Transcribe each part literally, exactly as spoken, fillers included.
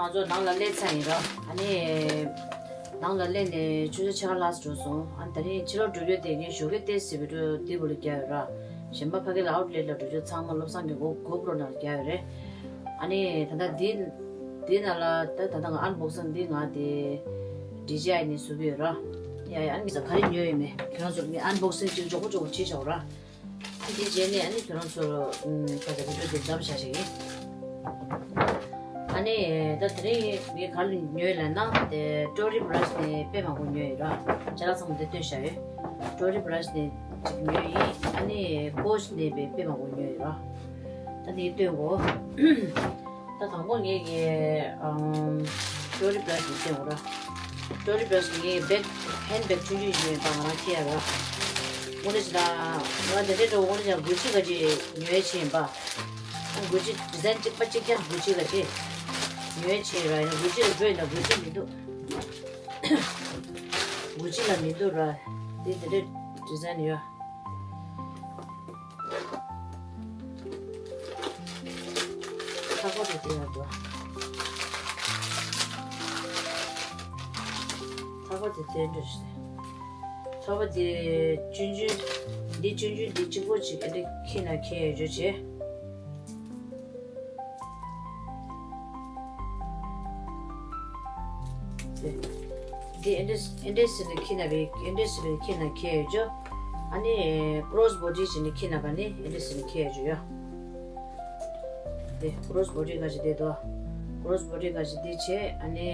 ང་ཚོ་ནང་ལ་སླེབས་ཚར་ཡིན་ར། ཨ་ནི། ནང་ལ་སླེབས་ནས་ཆུ་ཚོད་ཕྱེད་ཀ་ལྷག་ཙམ་འགྲོ་སོང་། ཨ་ནི་ད་རིང་ཕྱི་ལོགས་འགྲོ་རྒྱུ་དེ་ངས་ཞོགས་ཀས་ཏོག་ཙམ་བི་ཌི་ཡོ་འདི་བོ་ལ་བརྒྱབ་ཡོད་ར། གཞན་པ་ཕ་གི་ལ་ཨའུ་ཊི་ལེཊ་ལ་འགྲོ་རྒྱུ་ཚང་མ་བློ་བཟང་གི་གོ་གོ་པྲོ་ནང་ལ་བརྒྱབ་ཡོད་རེད། ཨ་ནི་ད་ལྟ་འདི་འདི་ནང་ལ་ད་ད་ལྟ་ང་ཨན་བོག་སིང་འདི་ང་དེ་ཌི་ཇེ་ཨའི་ནས་བཟོ་གི་ཡོད་ར། ཡ་ཡ། ཨ་ནི་ང་ཚོ་ག་རེ་ཉོས་ཡོད་མེད་ཁྱེད་རང་ཚོར་ངས་ཨན་བོག་སིང་ཅིག་མགྱོགས་པོ་མགྱོགས་པོ་བྱེད་བཞག་ར། ཨ་འདི་རྗེས་ནས་ཨ་ནི་ཁྱོད་རང་ཚོར་ཨུམ་ཁ་ཚ་བི་ཌི་ཡོ་འདི་བདམས་བཞག་ཞིག་ཡིན། ཨ་ནི་ད་དེ་རིང་ངས་ག་རེ་ཉོས་ལབ་ན་དེ་ཊོ་རི་བྷ་ར་ཤི་ནས་དཔེ་མང་པོ་ཉོས་ཡོད་ར། ཅ་ལག་ཚང་མ་འདི་སྟོན་བཞག་ཡོད། ཊོ་རི་བྷ་ར་ཤི་ནས་གཅིག་ཉོས་ཡིན། ཨ་ནི་ཀོ་ཆི་ནས་དཔེ་དཔེ་མང་པོ་ཉོས་ཡོད་ར། ད་འདི་སྟོན་གོ་ད་དང་པོ་ངས་ཀྱི་ཨམ་ཊོ་རི་བྷ་ར་ཤི་འདི་སྟོན་གོ་ར། ཊོ་རི་བྷ་ར་ཤི་ངས་བེག་ཧེན་བེག་ཆུང་ཆུང་ཞིག་ཡོད་པ་ང་རང་འཁྱེར་ཡ་ར། དངོས་གནས་བྱས་ན་ང་དེ་འདྲའི་འགྲོ་དངོས་གནས་བྱས་ན་གུ་ཅི་ག་ཅིག་ཉོ་ཡ་ཕྱིན་ཡིན་པ། ཨ་གུ་ཅི་ཌི་ཛའིན་གཅིག་པ་གཅིག་རྐྱང་གུ་ཅི་ག་ཅིག་ཉོ་ཡ་ཕྱིན་ཡིན་ར། ཡིན་ན་གུ་ཅི་ལ་འགྲོ་ཡིན་ན་གུ་ཅི་མི་འདུག་གུ་ཅི་ལ་མི་འདུག་ར། དེ་དེ་འདྲའི་ཌི་ཛའིན་ཡོད། ཐག་པ་དེ་དེ་ཡང་འདུག་ཐག་པ་དེ་དེ་འདྲ་ཞིག་ཐག་པ་དེ་ཆུང་ཆུང་། འདི་ཆུང་ཆུང་འདི་གཅིག་པོ་གཅིག་ཨེ་འདྲ་ཁྱེར་ན་ཁྱེར་ཡོད་རྒྱུ་བྱས། དེ། འདི་ཨེ་འདྲས་ཨེ་འདྲས་ཟེར་ནས་ཁྱེར་ན་རེད། ཨེ་འདྲས་ཟེར་ནས་ཁྱེར་ན་ཁྱེར་ཡོད་ཅོ། ཨ་ནི་ཀོ་རོ་སི་བོ་ཌི་ཟེར་ནས་ཁྱེར་ན་པ་ནི་ཨེ་འདྲས་ཟེར་ནས་ཁྱེར་ཡོད་ཅོ་ཡ། དེ་ཀོ་རོ་སི་བོ་ཌི་ག་ཅི་དེ་དོ། ཀོ་རོ་སི་བོ་ཌི་ག་ཅི་དེ་བྱས། ཨ་ནི་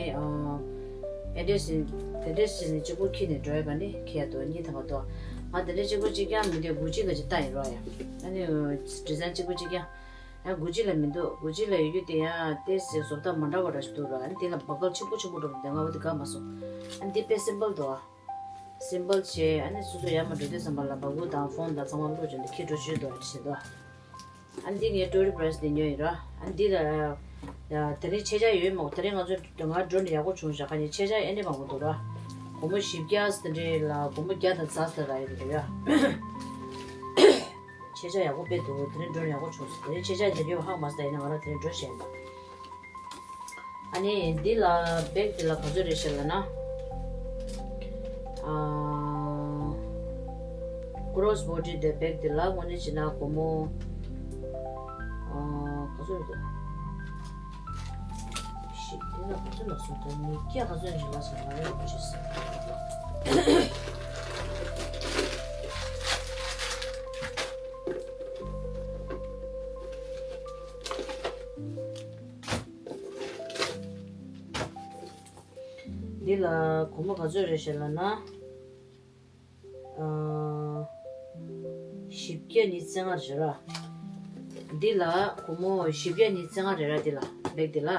ཨེ་འདྲས་ཟེར་དེ་འདྲས་ཟེར་ནས་གཅིག་པོ་ཁྱེར་ནས་འགྲོ་ཡ་པ་ནི་ཁྱེར་ཡ་དོ་གཉིས་ཐམ་པ་དོ། ང་དེ་འདྲས་གཅིག་པོ་གཅིག་རྐྱང་མི་འདུག་གུ་ཅི་ག་ཅི་ལྟ་ཡིན་རོགས་ཡ། ཨ་ནི་ཌི་ཛའིན་གཅིག་པོ་གཅིག་རྐྱང་། ཡང་གུ་ཅི་ལ་མི་འདུག་གུ་ཅི་ལ་ཡོད་རྒྱུ་དེ་ཡང་ཏོག་ཙམ་བཟོ་ལྟ་མ་འདྲ་བ་འདྲ་ཞིག་འདུག་ར། ཨ་ནི་དེ་ལ་བ་ཀལ་ཆེན་པོ་ཆེན་པོ་འགྲོ་འདུག་དེ་ང་བ་དེ་དགའ་མ་སོང་། ཨ་ནི་དེ་དཔེ་སིམ་པལ་འདུག་ཨ། སིམ་པལ་བྱས། ཨ་ནི་སོ་སོ་ཡར་མར་འགྲོ་དུས་ཙམ་པ་ལ་བ་ཀུ་དང་ཕོན་དང་ཚང་མ་བླུགས་བྱས་འདི་ཁྱེར་འགྲོ་བྱོས་འདུག་ཨ་ནི་བྱས་འདུག་ཨ་ནི་འདི་ངས་ཊོ་རི་བྷ་ར་ཤི་འདི་ཉོས་ཡིན་ར། ཨ་ནི་འདི་ལ་ཡ་དེ་རིང་ཆད་ཆ་ཡོད་མོད། དེ་རིང་ང་ཚོ་ང་འགྲོ་ནས་ཡག་པོ་བྱུང་ཤག་ཁ་ཉིན་ཆད་ཆ་ཨེ་འདྲས་མང་པོ་འདུག་ར། སྒོར་མོ་བཞི་བརྒྱ་དེ་འདྲས་ལ་སྒོར་མོ་བརྒྱ་དང་རྩ་ཟེར་ར་ཡོད་འདུག་ཡ། ཆད་ཆ་ཡག་པོ་དཔེ་འདུག་དེ་རིང་འགྲོ་ན་ཡག་པོ་བྱུང་སོང་། དེ་རིང་ཆད་ཆ་འདི་འདྲའི་ཧ་གོ་མ་སོང་། ད་ཡིན་ན་ང་རང་དེ་རིང་འགྲོ་ཤེས་ཡིན་པ། ཨ་ནི་འདི་ལ་བེག་འདི་ལ་ག་ཚོད་རེད་ཤག་ལབ་ན། ཨ། ཀོ་རོ་སི་བོ་ཌི་འདི་བེག་འདི་ལ་དངོས་གནས་བྱས་ན་སྒོར་མོ། ཨ། ག་ཚོད་རེད་འདུག་ཤི། འདི་ལ་ག་ཚོད་ལ་སོང་། ད་ཉིས་བརྒྱ་ག་ཚོད་ཞིག་ལ་སོང་། ང་རང་ཡོད་ཅེས། འདི་ལ་སྒོར་མོ་ག་ཚོད་རེད་ཤག་ལབ་ན། ཨ། བཞི་བརྒྱ་ཉི་ཤུ་རྩ་ལྔ་རེད་ར། འདི་ལ་སྒོར་མོ་བཞི་བརྒྱ་ཉི་ཤུ་རྩ་ལྔ་རེད་ར། འདི་ལ་བེག་འདི་ལ།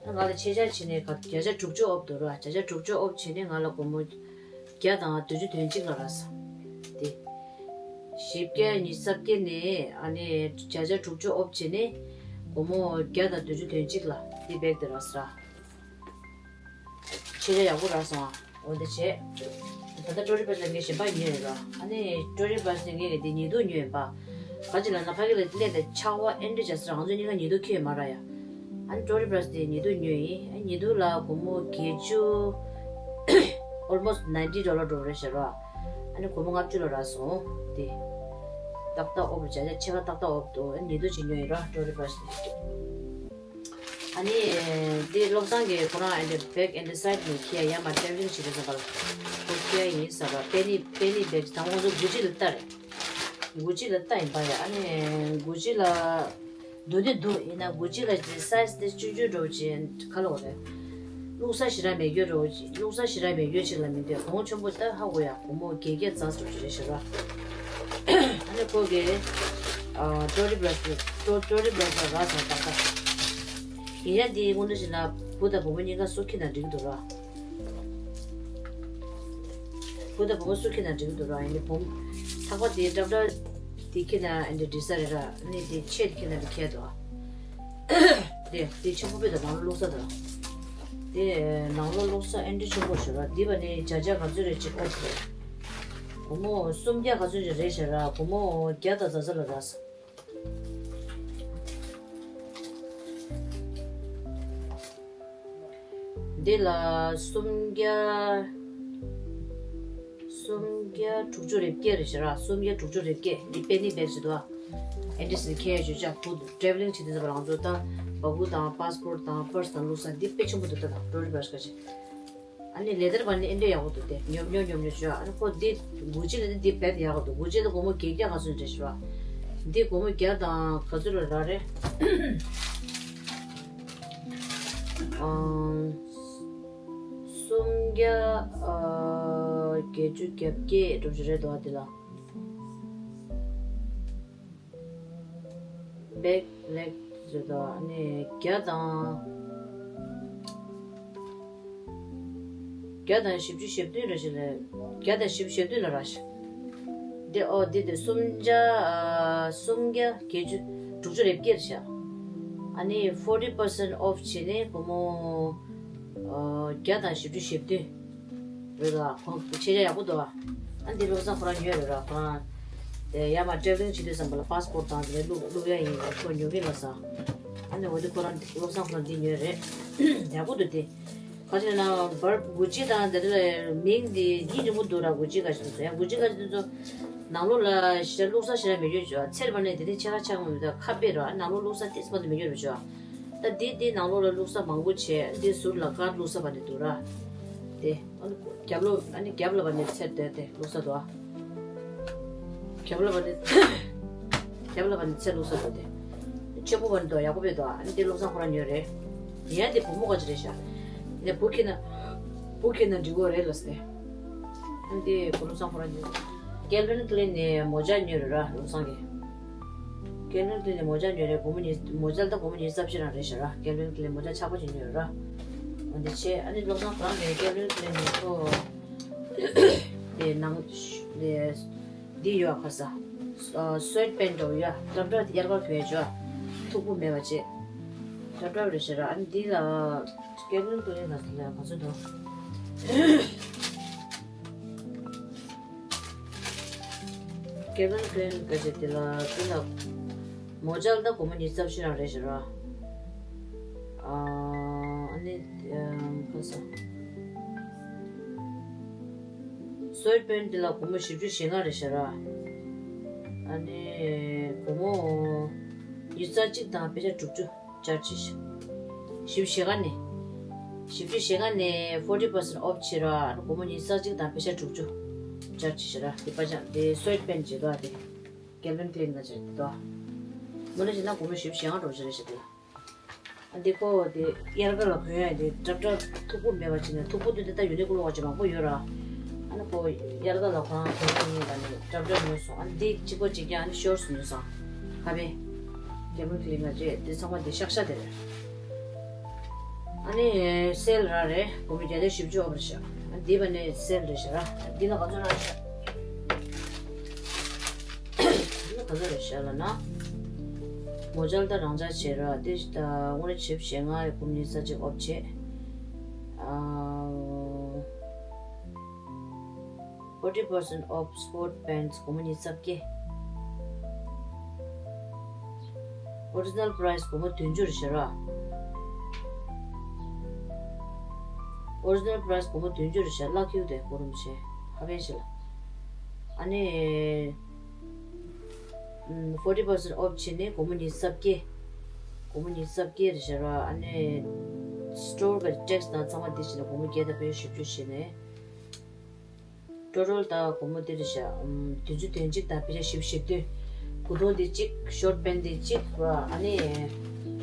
ད་ང་ལ་ཆད་ཆ་བྱས་ནས་ག་བརྒྱ་ཆ་དྲུག་ཅུ་ཨོཕ་འདུག་ར། བརྒྱ་ཆ་དྲུག་ཅུ་ཨོཕ་བྱས་ནས་ང་ལ་སྒོར་མོ་བརྒྱ་དང་བདུན་ཅུ་དོན་གཅིག་ལ་རག་སོང་། དེ། བཞི་བརྒྱ་ཉི་ཤུ་རྩ་བརྒྱད་ནས་ཨ་ནི་བརྒྱ་ཆ་དྲུག་ཅུ་ཨོཕ་བྱས་ནས་སྒོར་མོ་བརྒྱ་དང་བདུན་ཅུ་དོན་གཅིག་ལ་དེ་བེག་དེ་རག་སོང་ར། ཆད་ཆ་ཡག་པོ་རག་སོང་ཨ། འོ་འདི་བྱས། ད་ལྟ་ཊོ་རི་བྷ་ར་ཤི་ལ་ངས་གཞན་པ་ཉོས་ཡོད་ར། ཨ་ནི་ཊོ་རི་བྷ་ར་ཤི་ངས་འདི་ཉིས་སྟོང་ཉོས་ཡིན་པ། ག་ཅི་ལབ་ན་ཕ་གི་ལ་སླེབས་ཏེ་ཆར་པ་ཨེ་འདྲ་བྱས་སོང་། ང་ཚོ་གཉིས་ཀ་ཉིས་སྟོང་འཁྱེར་ཡོད་མ་ར་ཡ། ཨ་ནི་ཊོ་རི་བྷ་ར་ཤི་དེ་ཉིས་སྟོང་ཉོས་ཡིན། ཨ་ཉིས་སྟོང་ལ་སྒོར་མོ་བརྒྱད་ཅུ། almost ninety dollar འགྲོ་རེད་ཤག་ར། ཨ་ནི་སྒོར་མོ་ལྔ་བཅུ་ལ་རག་སོང་དེ། ཏག་ཏག་ཨོབ་བྱས་ཆ་ཕྱེད་ཀ་ཏག་ཏག་ཨོབ་འདུག་ཨ་ཉིས་སྟོང་ཅིག་ཉོས་ཡིན་ར་ཊོ་རི་བྷ་ར་ཤི་དེ། ཨ་ནི། འདི་བློ་བཟང་གིས་ཁོ་རང་ཨེ་འདྲ་བེག་ཨེ་འདྲ་སའིཌ་ནས་ཁྱེར་ཡ། ཡར་མར་ཊེམ་པ་རིང་ཞིག་རེད་བསམ་པ་ལ། ཁོ་ཁྱེར་ཡ་ཡིན་བསམ་པ། པེ་ནི་པེ་ནི་བེག་དང་ཁོང་ཚོ་གུ་ཅི་ལ་ལྟ་རེད། གུ་ཅི་ལ་ལྟ་ཡིན་པ་ཡ། ཨ་ནི་གུ་ཅི་ལ་འདུག་དེ་འདུག་ཡིན་ན་གུ་ཅི་ལ་ཅིག་སའིཌ་དེ་ཆུང་ཆུང་འདྲ་བོ་ཅིག་ག་ལ་འོ་རེད། བླུགས་ས་ཞེ་དྲག་མེད་རྒྱུ་འདྲ་བོ་ཅིག་བླུགས་ས་ཞེ་དྲག་མེད་རྒྱུ་ཅིག་ལ་མི་འདོད། གོང་ཆེན་པོ་ད་ཧ་གོ་ཡ། སྒོར་མོ་བརྒྱད་བརྒྱ་རྩ་ཙམ་ཅིག་རེད་ཤག་ར། ཨ་ནི་ཁོ་གིས་ཨ་ཊོ་རི་བྷ་ར་ཤི་ཊོ་ཊོ་རི་བྷ་ར་ཤི་ལ་རག་སོང་ད་ལྟ། ཡིན་ཡང་འདི་དངོས་གནས་བྱས་ན་བུ་དང་བུ་མོ་གཉིས་ཀ་སུ་འཁྱེར་ན་འགྲིག་གི་འདུག་ར། བུ་དང་བུ་མོ་སུ་འཁྱེར་ན་འགྲིག་གི་འདུག་ར། ཡིན་ནའི་བུ་མོ་ཐག་པ་དེ་ཏྲབ་ཏྲབ་དེ་འཁྱེར་ན་ཨེ་འདྲ་འགྲིག་ས་རེད་ར། ཨ་ནི་དེ་ཆེ་དེ་འཁྱེར་ན་དེ་ཁྱད་འདུག་ཨ། དེ་དེ་ཆེན་པོ་དཔེ་དང་ནང་ལོགས་བླུགས་ས་དང་། དེ་ནང་ལོགས་བླུགས་ས་ཨེ་འདྲ་ཆེན་པོ་ཞིག་ར། འདི་བ་ནི་བརྒྱ་ཆ་ག་ཚོད་རེད་ཅིག་ཨོ་ཁེ། སྒོར་མོ་སུམ་བརྒྱ་ག་ཚོད་ཅིག་རེད་ཤག་ར། སྒོར་མོ་བརྒྱ་དང་རྩ་ཚ་ལ་རག་སོང་། འདི་ལ་སུམ་བརྒྱ། སུམ་བརྒྱ་དྲུག་ཅུ་རེ་བརྒྱད་རེད་ཤག་ར། སུམ་བརྒྱ་དྲུག་ཅུ་རེ་བརྒྱད། འདི་པེ་ནི་བེག་ཅིག་འདུག་ཨ། ཨེ་འདྲས་ཁྱེར་ཡོད་ཤག་བུ་ཊེ་བྷལ་ལིང་བྱེད་དུས་ཙམ་པ་ང་ཚོ་ད་བ་སྤུ་དང་པཱ་སི་པོར་ཊི་དང་པར་སི་དང་བླུགས་ས་འདི་དཔེ་ཆེན་པོ་འདུག་ད་ད་ཊོ་རི་པར་སི་ཁ་ཤས། ཨ་ནི་ལེ་དར་བ་ནི་ཨེ་འདྲས་ཡག་པོ་འདུག་སྟེ། ཉོབ་ཉོབ་ཉོབ་ཉོབ་བྱོས། ཨ་ནི་ཁོ་འདི་གུ་ཅི་ལ་ནི་འདི་རྦད་ཡག་པོ་འདུག་གུ་ཅི་ལ་སྒོར་མོ་བརྒྱད་བརྒྱ་ག་ཚོད་འདྲ་ཞིག་ར། འདི་སྒོར་མོ་བརྒྱ་དང་ག་ཚོད་ལ་རག་རེད། ཨང་། སུམ་བརྒྱ། ཨ། བརྒྱད་ཅུ་གྱ་བརྒྱད་འགྲོ་རྒྱུ་རེད་འདུག་ཨ་འདི་ལ། བེག་ལེག་ཟེར་དུས་ཨ་ནི་བརྒྱ་དང་། བརྒྱ་དང་བཞི་བཅུ་ཞེ་བདུན་རེ་ཞིག་ལས། བརྒྱ་དང་བཞི་བཅུ་ཞེ་བདུན་ལ་རག་ཤག་འདི་ཨོ་འདི་དེ་སུམ་བརྒྱ། ཨ། སུམ་བརྒྱ་བརྒྱད་ཅུ་དྲུག་ཅུ་རེ་བརྒྱད་རེད་ཤག་ཨ་ནི་ཕོར་ཊི་པར་སེན་ཊི་ཨོཕ་བྱས་ནས་སྒོར་མོ། ཨ། བརྒྱ་དང་བཞི་བཅུ་ཞེ་བདུན་རེད་ལ། ཁོང་ཆེ་ཆ་ཡག་པོ་འདུག་ཨ། ཨ་འདི་བློ་བཟང་ཁོ་རང་ཉོས་རེད་ར། ཁོ་རང་དེ་ཡར་མར་ཊེ་བྷལ་ལིང་བྱེད་དུས་ཙམ་པ་ལ་པཱ་སི་པོར་ཊི་དང་དེ་བླུག་བླུག་ཡ་ཡིན་ལ་ཁོ་ཉོ་གི་ལ་ས། ཨ་ནི་འོ་དེ་ཁོ་རང་བློ་བཟང་ཁོ་རང་འདི་ཉོས་རེད། ཡག་པོ་འདུག་དེ། ག་ཅི་ན་བར་གུ་ཅི་དང་དེ་ལ་མིང་དེ་ཡིན་རིང་པོ་འདུག་ར། གུ་ཅི་ག་ཅི་འདུག་ཟེར་ཡང་གུ་ཅི་ག་ཅི་འདུག་ཚོ། ནང་ལོགས་ལ་ཞེ་དྲག་བླུགས་ས་ཞེ་དྲག་མེད་རྒྱུ་བྱོས། ཚེར་བ་ནས་དེ་ནས་ཕྱེད་ཀ་ཕྱེད་ཀ་མ་མི་འདུག་ཁ་པེ་ར། ནང་ལོགས་བླུགས་ས་ཏིས་མ་དུ་མེད་རྒྱུ་བྱོས། ད་འདི་འདི་ནང་ལོགས་ལ་བླུགས་ས་མང་པོ་བྱས། འདི་ཟུར་ལ་ཀར་བླུགས་ས་བ་ནས་འདུག་ར། དེ་ཨ་ནི་རྒྱབ་ལོགས། ཨ་ནི་རྒྱབ་ལ་བ་ནས་ཚེར་དེ་དེ་བླུགས་ས་འདུག་ཨ། རྒྱབ་ལ་བ་ནས། རྒྱབ་ལ་བ་ནས་ཚེར་བླུགས་ས་འདུག་དེ། ཆེན་པོ་བ་ནས་འདུག་ཡག་པོ་བས་འདུག་ཨ་ནི་དེ་བློ་བཟང་ཁོ་རང་ཉོས་རེད། ཡང་དེ་བུ་མོ་ག་ཅི་རེད་ཤག་ནས་བུ་ཁྱེར་ན། བུ་ཁྱེར་ན་འགྲིག་གོ་རེད་ལ་སྟེ། ཨ་ནི་དེ་བུ་བློ་བཟང་ཁོ་རང་ཉོས། ཀེལ་ཝིན་ཀི་ལེན་ནས་མོ་ཇ་ཉོས་རེད་ར་བློ་བཟང་གིས། ཀེལ་ཝིན་ཀི་ལེན་ནས་མོ་ཇ་ཉོས་རེད། སྒོར་མོ་ཉིས། མོ་ཇ་ད་སྒོར་མོ་ཉི་ཤུ་རྩ་བཞི་རང་རེད་ཤག་ར། ཀེལ་ཝིན་ཀི་ལེན་མོ་ཇ་ཆག་པོ་ཅིག་ཉོས་ར། འོ་འདི་བྱས། ཨ་ནི་བློ་བཟང་རང་ནས་ཀེལ་ཝིན་ཀི་ལེན་ནས་ཁོ། དེ་ནང་། དེ། འདི་ཡོད་ཁ་ས། སུའེ་ཊི་པེན་ཊི་འདྲ་བོ་ཡོད། ཀྲབ་ཀྲབ་དེ་དབྱར་ཁར་གྱོན་ཡ་ཆོག་མཐུག་པོ་མེད་པ་བྱས། ཀྲབ་ཀྲབ་རེད་ཤག་ར། ཨ་ནི་འདི་ལ། ཀེལ་ཝིན་ཀི་ལེན་ལ་ལ་ག་ཚོད་འདུག་ཀེལ་ཝིན་ཀི་ལེན་ག་ཅེ་དེ་ལ་དེ་ལ། མོ་ཇ་ལ་ད་སྒོར་མོ་ཉི་ཤུ་རྩ་བཞི་རང་རེད་ཤག་ར། ཨ་ནི། ཁ་ས། སུའེ་ཊི་པེན་ཊི་དེ་ལ་སྒོར་མོ་བཞི་བཅུ་ཞེ་ལྔ་རེད་ཤག་ར། ཨ་ནི། སྒོར་མོ། ཉི་ཤུ་རྩ་གཅིག་དང་པེ་ཤ་དྲུག་ཅུ་ཅར་ཇི་བྱས་ཤག་བཞི་བཅུ་ཞེ་ལྔ་ནས། བཞི་བཅུ་ཞེ་ལྔ་ནས་ཕོར་ཊི་པར་སེན་ཊི་ཨོཕ་བྱས་ར། སྒོར་མོ་ཉི་ཤུ་རྩ་གཅིག་དང་པེ་ཤ་དྲུག་ཅུ་ཅར་ཇི་བྱས་ཤག་ར། དེ་པ་ཅང་དེ་སུའེ་ཊི་པེན་ཊི་བྱས་འདུག་ཨ། དེ་ཀེལ་ཝིན་ཀི་ལེན་ན་བྱས་འདུག་མོ་ལ་བྱས་ན་སྒོར་མོ་བཞི་བཅུ་ཞེ་ལྔ་འགྲོ་བཞིན་རེད་ཤག་དེ་ལ། ཨ་འདི་ཁོ་དེ་དབྱར་ཁ་ལ་གོན་ཡ་དེ་ཀྲབ་ཀྲབ་མཐུག་པོ་མེད་པ་བྱས་ནས། མཐུག་པོ་དེ་དེ་ད་ཡུ་ནི་ཀོ་ལོ་བ་ཅིག་མང་པོ་ཡོད་ར། ཨ་ནི་ཁོ་དབྱར་ཁ་ལ་ཁོ་རང་གོན་ཡ་ཡིན་པ་ནས་ཀྲབ་ཀྲབ་ཉོས་སོང་། ཨ་ནི་འདི་གཅིག་པ་གཅིག་རྐྱང་། ཨ་ནི་ཤོར་སུ་ཉོས་སོང་། ཁ་པེ། ཀེལ་ཝིན་ཀི་ལེན་ང་བྱས་དེ་ཚང་མ་དེ་ཤག་ཤག་དེ་རེད། ཨ་ནི་སེལ་ར་རེད། སྒོར་མོ་བརྒྱ་དང་བཞི་བཅུ་ཨོཕ་རེད་ཤག་ཨ་འདི་བ་ནས་སེལ་རེད་ཤག་ར། འདི་ལ་ག་ཚོད་རག་ཤག་འདི་ལ་ག་ཚོད་རེད་ཤག་ལབ་ན། མོ་ཇ་ལ་ད་རང་འཇགས་བྱས་ར། དེ་ད་དངོས་གནས་བྱས་པ་བྱས་ང་སྒོར་མོ་ཉི་ཤུ་རྩ་གཅིག་ཨོཕ་བྱས། ཨ། forty percent off sport pants སྒོར་མོ་ཉི་ཤུ་རྩ་བརྒྱད། original price སྒོར་མོ་བདུན་ཅུ་རེད་ཤག་ར། original price སྒོར་མོ་བདུན་ཅུ་རེད་ཤག་ལག་ཁྱེར་དེ་སྒོར་མོ་ཆེ་ཧ་པན་ཆེ་ལ། ཨ་ནི། ཨམ། forty percent off བྱས་ནས་སྒོར་མོ་ཉི་ཤུ་རྩ་བརྒྱད། སྒོར་མོ་ཉི་ཤུ་རྩ་བརྒྱད་རེད་ཤག་ར། ཨ་ནི། སི་ཊོར་གི་ཊེག་སི་དང་ཚང་མ་དེ་བྱས་ནས་སྒོར་མོ་བརྒྱད་དང་བརྒྱད་ཅུ་བཞི་བཅུ་བྱས་ནས། ཊོ་ཊལ་ད་སྒོར་མོ་དེ་རེད་ཤག་ཨམ། བདུན་ཅུ་དོན་གཅིག་དང་བརྒྱད་ཅུ་བཞི་བཅུ་ཞེ་བདུན། གོས་ཐུང་དེ་གཅིག་ཤོར་ཊི་པེན་ཊི་དེ་གཅིག་ཨ་ནི།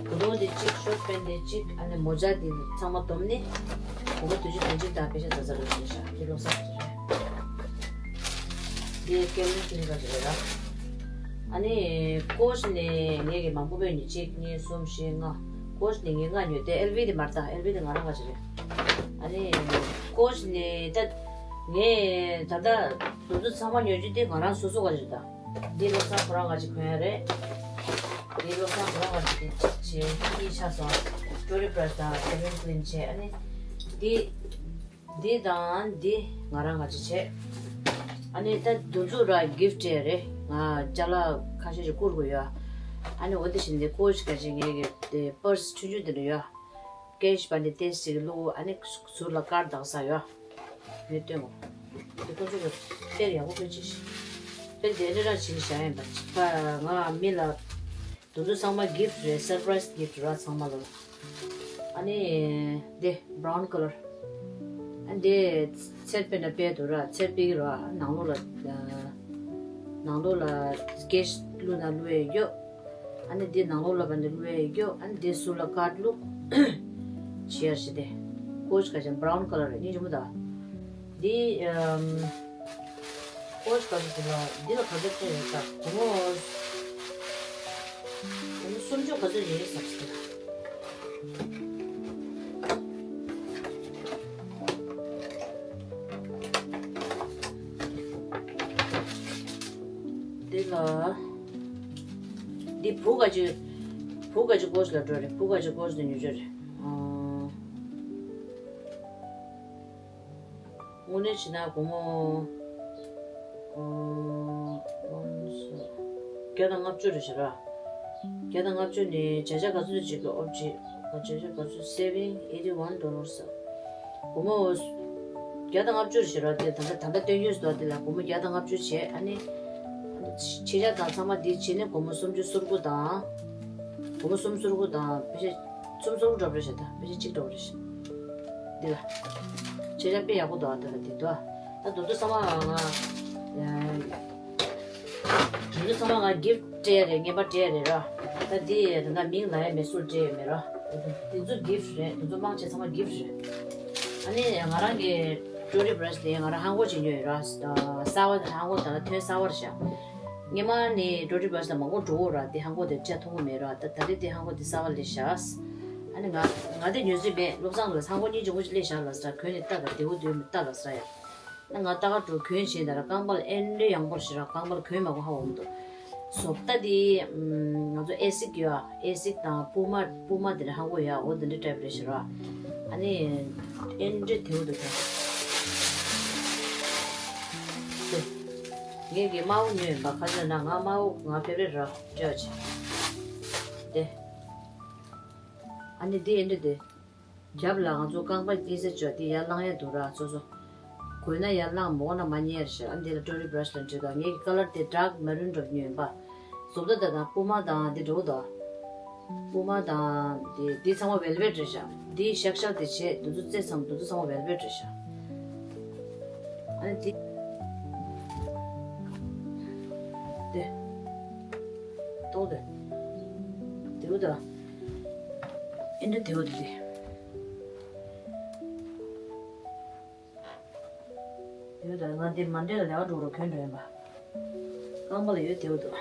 གོས་ཐུང་དེ་གཅིག་ཤོར་ཊི་པེན་ཊི་དེ་གཅིག་ཨ་ནི་མོ་ཇ་དེ་ཚང་མ་བསྡོམས་ནས། སྒོར་མོ་བདུན་ཅུ་དོན་གཅིག་དང་བརྒྱད་ཅུ་ཙམ་ཙམ་རེད་ཤག་དེ་བློ་བཟང་གི་རེད། དེ་ཀེལ་ཝིན་ཀི་ལེན་ག་ཅི་རེད་ར། ཨ་ནི། ཀོ་ཤི་ནས་ངས་ཀྱི་མང་པོ་བས་ནི་གཅིག་གཉིས་གསུམ་བཞི་ལྔ། ཀོ་ཤི་ནས་ངས་ལྔ་ཉོས་ཏེ། ཨེལ་ཝི་དེ་མ་རེད་ད། ཨེལ་ཝི་དེ་ང་རང་ག་ཅི་རེད། ཨ་ནི། ཀོ་ཤི་ནས་ད། ངས་ད་ལྟ་དེ་ཚོ་ཚང་མ་ཉོ་རྒྱུ་དེ་ང་རང་སོ་སོ་ག་ཅི་རེད་ད། འདི་བློ་བཟང་ཁོ་རང་ག་ཅི་གོན་ཡ་རེད། འདི་བློ་བཟང་ཁོ་རང་ག་ཅི་དེ་གཅིག་བྱས་གཉིས་ཆགས་སོང་། ཊོ་ཊི་པྲེས་དང་ཀེལ་ཝིན་ཀི་ལེན་བྱས། ཨ་ནི། འདི། འདི་དང་འདི་ང་རང་ག་ཅི་བྱས། ཨ་ནི་ད་འདི་ཚོ་ར་གིཕ་ཊི་རེད། ང་ཅ་ལག་ཁ་ཤས་ཤིག་བསྐུར་དགོས་ཡོད། ཨ་ནི་འོ་དེ་བཞིན་དེ་ཀོ་ཤི་ག་ཅི་ངས་ཀྱི་དེ་པར་སི་ཆུང་ཆུང་དེ་འདྲ་ཡོད། ཀེཤ་པ་འདི་ཏེས་ཅིག་བླུགས། ཨ་ནི་ཟུར་ལ་ཀར་དག་ས་ཡོད། མི་སྟོན་གོ། འདི་ཁོ་ཚོ་གི་དཔེ་ཡག་པོ་དཔེ་ཅིག་དཔེ་འདི་འདྲ་ཅིག་བྱ་ཡིན་པ། ཅིག་པ་ང་མི་ལ་དུ་དུ་ཚང་མ་གིཕ་རེད། སར་པ་རའི་སི་གིཕ་ར་ཚང་མ་ལ། ཨ་ནི་འདི་བྷ་རའུན་ཀ་ལར། ཨ་འདི་ཚེར་དཔེ་འདྲ་དཔེ་འདུག་ར། ཚེར་དཔེ་གི་ར། ནང་ལོགས་ལ་ནང་ལོགས་ལ་ཀེཤ་བླུགས་ན་བླུགས་ཡས་ཡོད། ཨ་ནི་འདི་ནང་ལོགས་ལ་བ་འདི་བླུགས་ཡས་ཡོད། ཨ་ནི་འདི་ཟུར་ལ་ཀར་བླུགས། བྱེད་ཡ་ཞིག་དེ། ཀོ་ཅི་ག་ཅན་བྷ་རའུན་ཀ་ལར་རེད། སྙིང་རྗེ་མོ་ད། འདི་ཨམ། ཀོ་ཅི་ག་ཅན་དེ་ལ་འདི་ལ་ག་ཚོད་སྤྲད་ཡོད་ད། སྒོར་མོ་སྒོར་མོ་སུམ་ཅུ་ག་ཚོད་རེད་བསམ་སོང་། འདི་ལ། འདི་བུ་ག་ཅི། བུ་ག་ཅི་ཀོ་ཅི་ལ་འགྲོ་རེད། བུ་ག་ཅི་ཀོ་ཅི་ལ་ཉོ་རྒྱུ་རེད། ཨང་། དངོས་གནས་བྱས་ན་སྒོར་མོ། ཨང་། བརྒྱ་དང་ལྔ་བཅུ་རེད་ཤག་ར། བརྒྱ་དང་ལྔ་བཅུ་ནི་བྱ་བྱ་ག་ཚོད་ཅིག་གི་ཨོབ་ཅིག་བྱ་བྱ་ག་ཚོད། saving eighty one dollars། སྒོར་མོ་བརྒྱ་དང་ལྔ་བཅུ་ཞིག་ར། དེ་ད་ལྟ་ད་ལྟ་སྟོན་རྒྱུ་ཟེར་བ་དེ་ལ་སྒོར་མོ་བརྒྱ་དང་ལྔ་བཅུ་བྱས། ཨ་ནི་ཕྱེད་བརྒྱ་དང་ཚང་མ་འདི་བྱས་ནས་སྒོར་མོ་སུམ་ཅུ་སོ་དགུ་དང་། སྒོར་མོ་སུམ་ཅུ་སོ་དགུ་དང་ཕལ་ཆེར་སུམ་ཅུ་སོ་དགུ་འདྲ་པོ་རེད་ཤག་ད་ཕལ་ཆེར་གཅིག་འདྲ་པོ་རེད་ཤག་འདི་ལ་ཕྱེད་བརྒྱ་དཔེ་ཡག་པོ་འདུག་ཨ། དེ་ལ་དེ་འདུག་ཨ། ད་དུ་དུ་ཚང་མ་ང་། དུ་དུ་ཚང་མ་ང་གིཕ་སྤྲད་ཡ་རེད། རྔན་པ་སྤྲད་ཡ་རེད་ར། ད་འདི་ད་ལྟ་མིང་ལ་ཡ་མེད། སུ་སྤྲད་ཡ་མེད་ར། དེ་ཚོ་གིཕ་རེད། དེ་ཚོ་མང་ཆེ་ཚང་མ་གིཕ་རེད། ཨ་ནི་ང་རང་གི་ཊོ་རི་བྷ་ར་ཤི་དེ་ང་རང་ཧང་གོ་ཅིག་ཉོས་ཡོད་ར། གསར་པ་ཧང་གོ་ད་ལ་ཐོན་གསར་པ་རེད་ཤག་སྔོན་མ་ནི་ཊོ་རི་བྷ་ར་ཤི་ལ་མང་པོ་འགྲོ་གོ་ར། དེ་ཧང་གོ་དེ་ཆ་མཐོང་གི་མེད་ར། ད་ད་རེས་དེ་ཧང་གོ་དེ་གསར་པ་སླེབས་ཤག་ཨ་ནི་ང་ང་དེ་ཉོས་ཀྱི་མེད། བློ་བཟང་ལ་ཧང་གོ་གཉིས་ཆུང་ངུ་ཅིག་སླེབས་ཤག་ལབ་ས། གོན་ནས་ལྟ་ད། བདེ་པོ་འདུག་མི་ལྟ་ལབ་ས་ཡ། ན་ང་ལྟ་ག་འགྲོ། གོན་བྱས་ད་ར་རྐང་པ་ལ་ཨེ་འདྲ་ཡང་པོ་ཞིག་ར། རྐང་པ་ལ་གོན་མ་གོན་ཧ་གོ་མི་འདུག་བཟོ་ལྟ་དེ་ང་ཚོ་ཨེ་སིག་ཡོད་ཨ། ཨེ་སིག་དང་པུ་མ། པུ་མ་དེ་འདྲ་ཧ་གོ་ཡ། འོ་དེ་འདྲ་ཊའིབ་རེད་ཤག་ར། ཨ་ནི་ཨེ་འདྲ་དེའུ་འདུག་ད། དེ་ངས་ཀྱི་དམར་པོ་ཉོས་ཡིན་པ། ག་ཅི་ན་ང་དམར་པོ་ང་ཕེ་བ་རེཊ་ར། སྤྲད་བྱས་དེ། ཨ་ནི་དེ་ཨེ་འདྲ་དེ། རྒྱབ་ལ་ང་ཚོ་རྐང་པ་དཀྱིལ་ས་བཅོས་དེ་ཡར་ལངས་ཡ་འདུག་ར། སོ་སོ་གོན་ན་ཡར་ལངས། མ་གོན་ན་མ་ཉལ་ཤག་ཨ་འདི་ལ་ཊོ་རི་བྷ་ར་ཤི་ལ་འདྲི་དང་། ངས་ཀི་ཀ་ལར་དེ་ཌརྐ་མེ་རུན་འདྲ་པོ་ཉོས་ཡིན་པ། བཟོ་ལྟ་དང་པུ་མ་དང་འདི་འདྲ་པོ་འདུག་པུ་མ་དང་འདི་འདི་ཚང་མ་ཝེལ་ཝེཊ་རེད་ཤག་འདི་ཤག་ཤག་དེ་བྱས་འདི་ཚོ་རྩེ་ཚང་འདི་ཚོ་ཚང་མ་ཝེལ་ཝེཊ་རེད་ཤག་ཨ་ནི་འདི་དེ་ཏོག་དེ་དེའུ་ད་ཨེ་འདྲ་དེའུ་དེ་དེ། ཡོད་ད། ང་འདི་མ་འདྲེ་ལ་ལས་ཀ་འགྲོ་རུ་གོན་འགྲོ་ཡིན་པ། རྐང་པ་ལ་ཡོད་དེའུ་འདུག་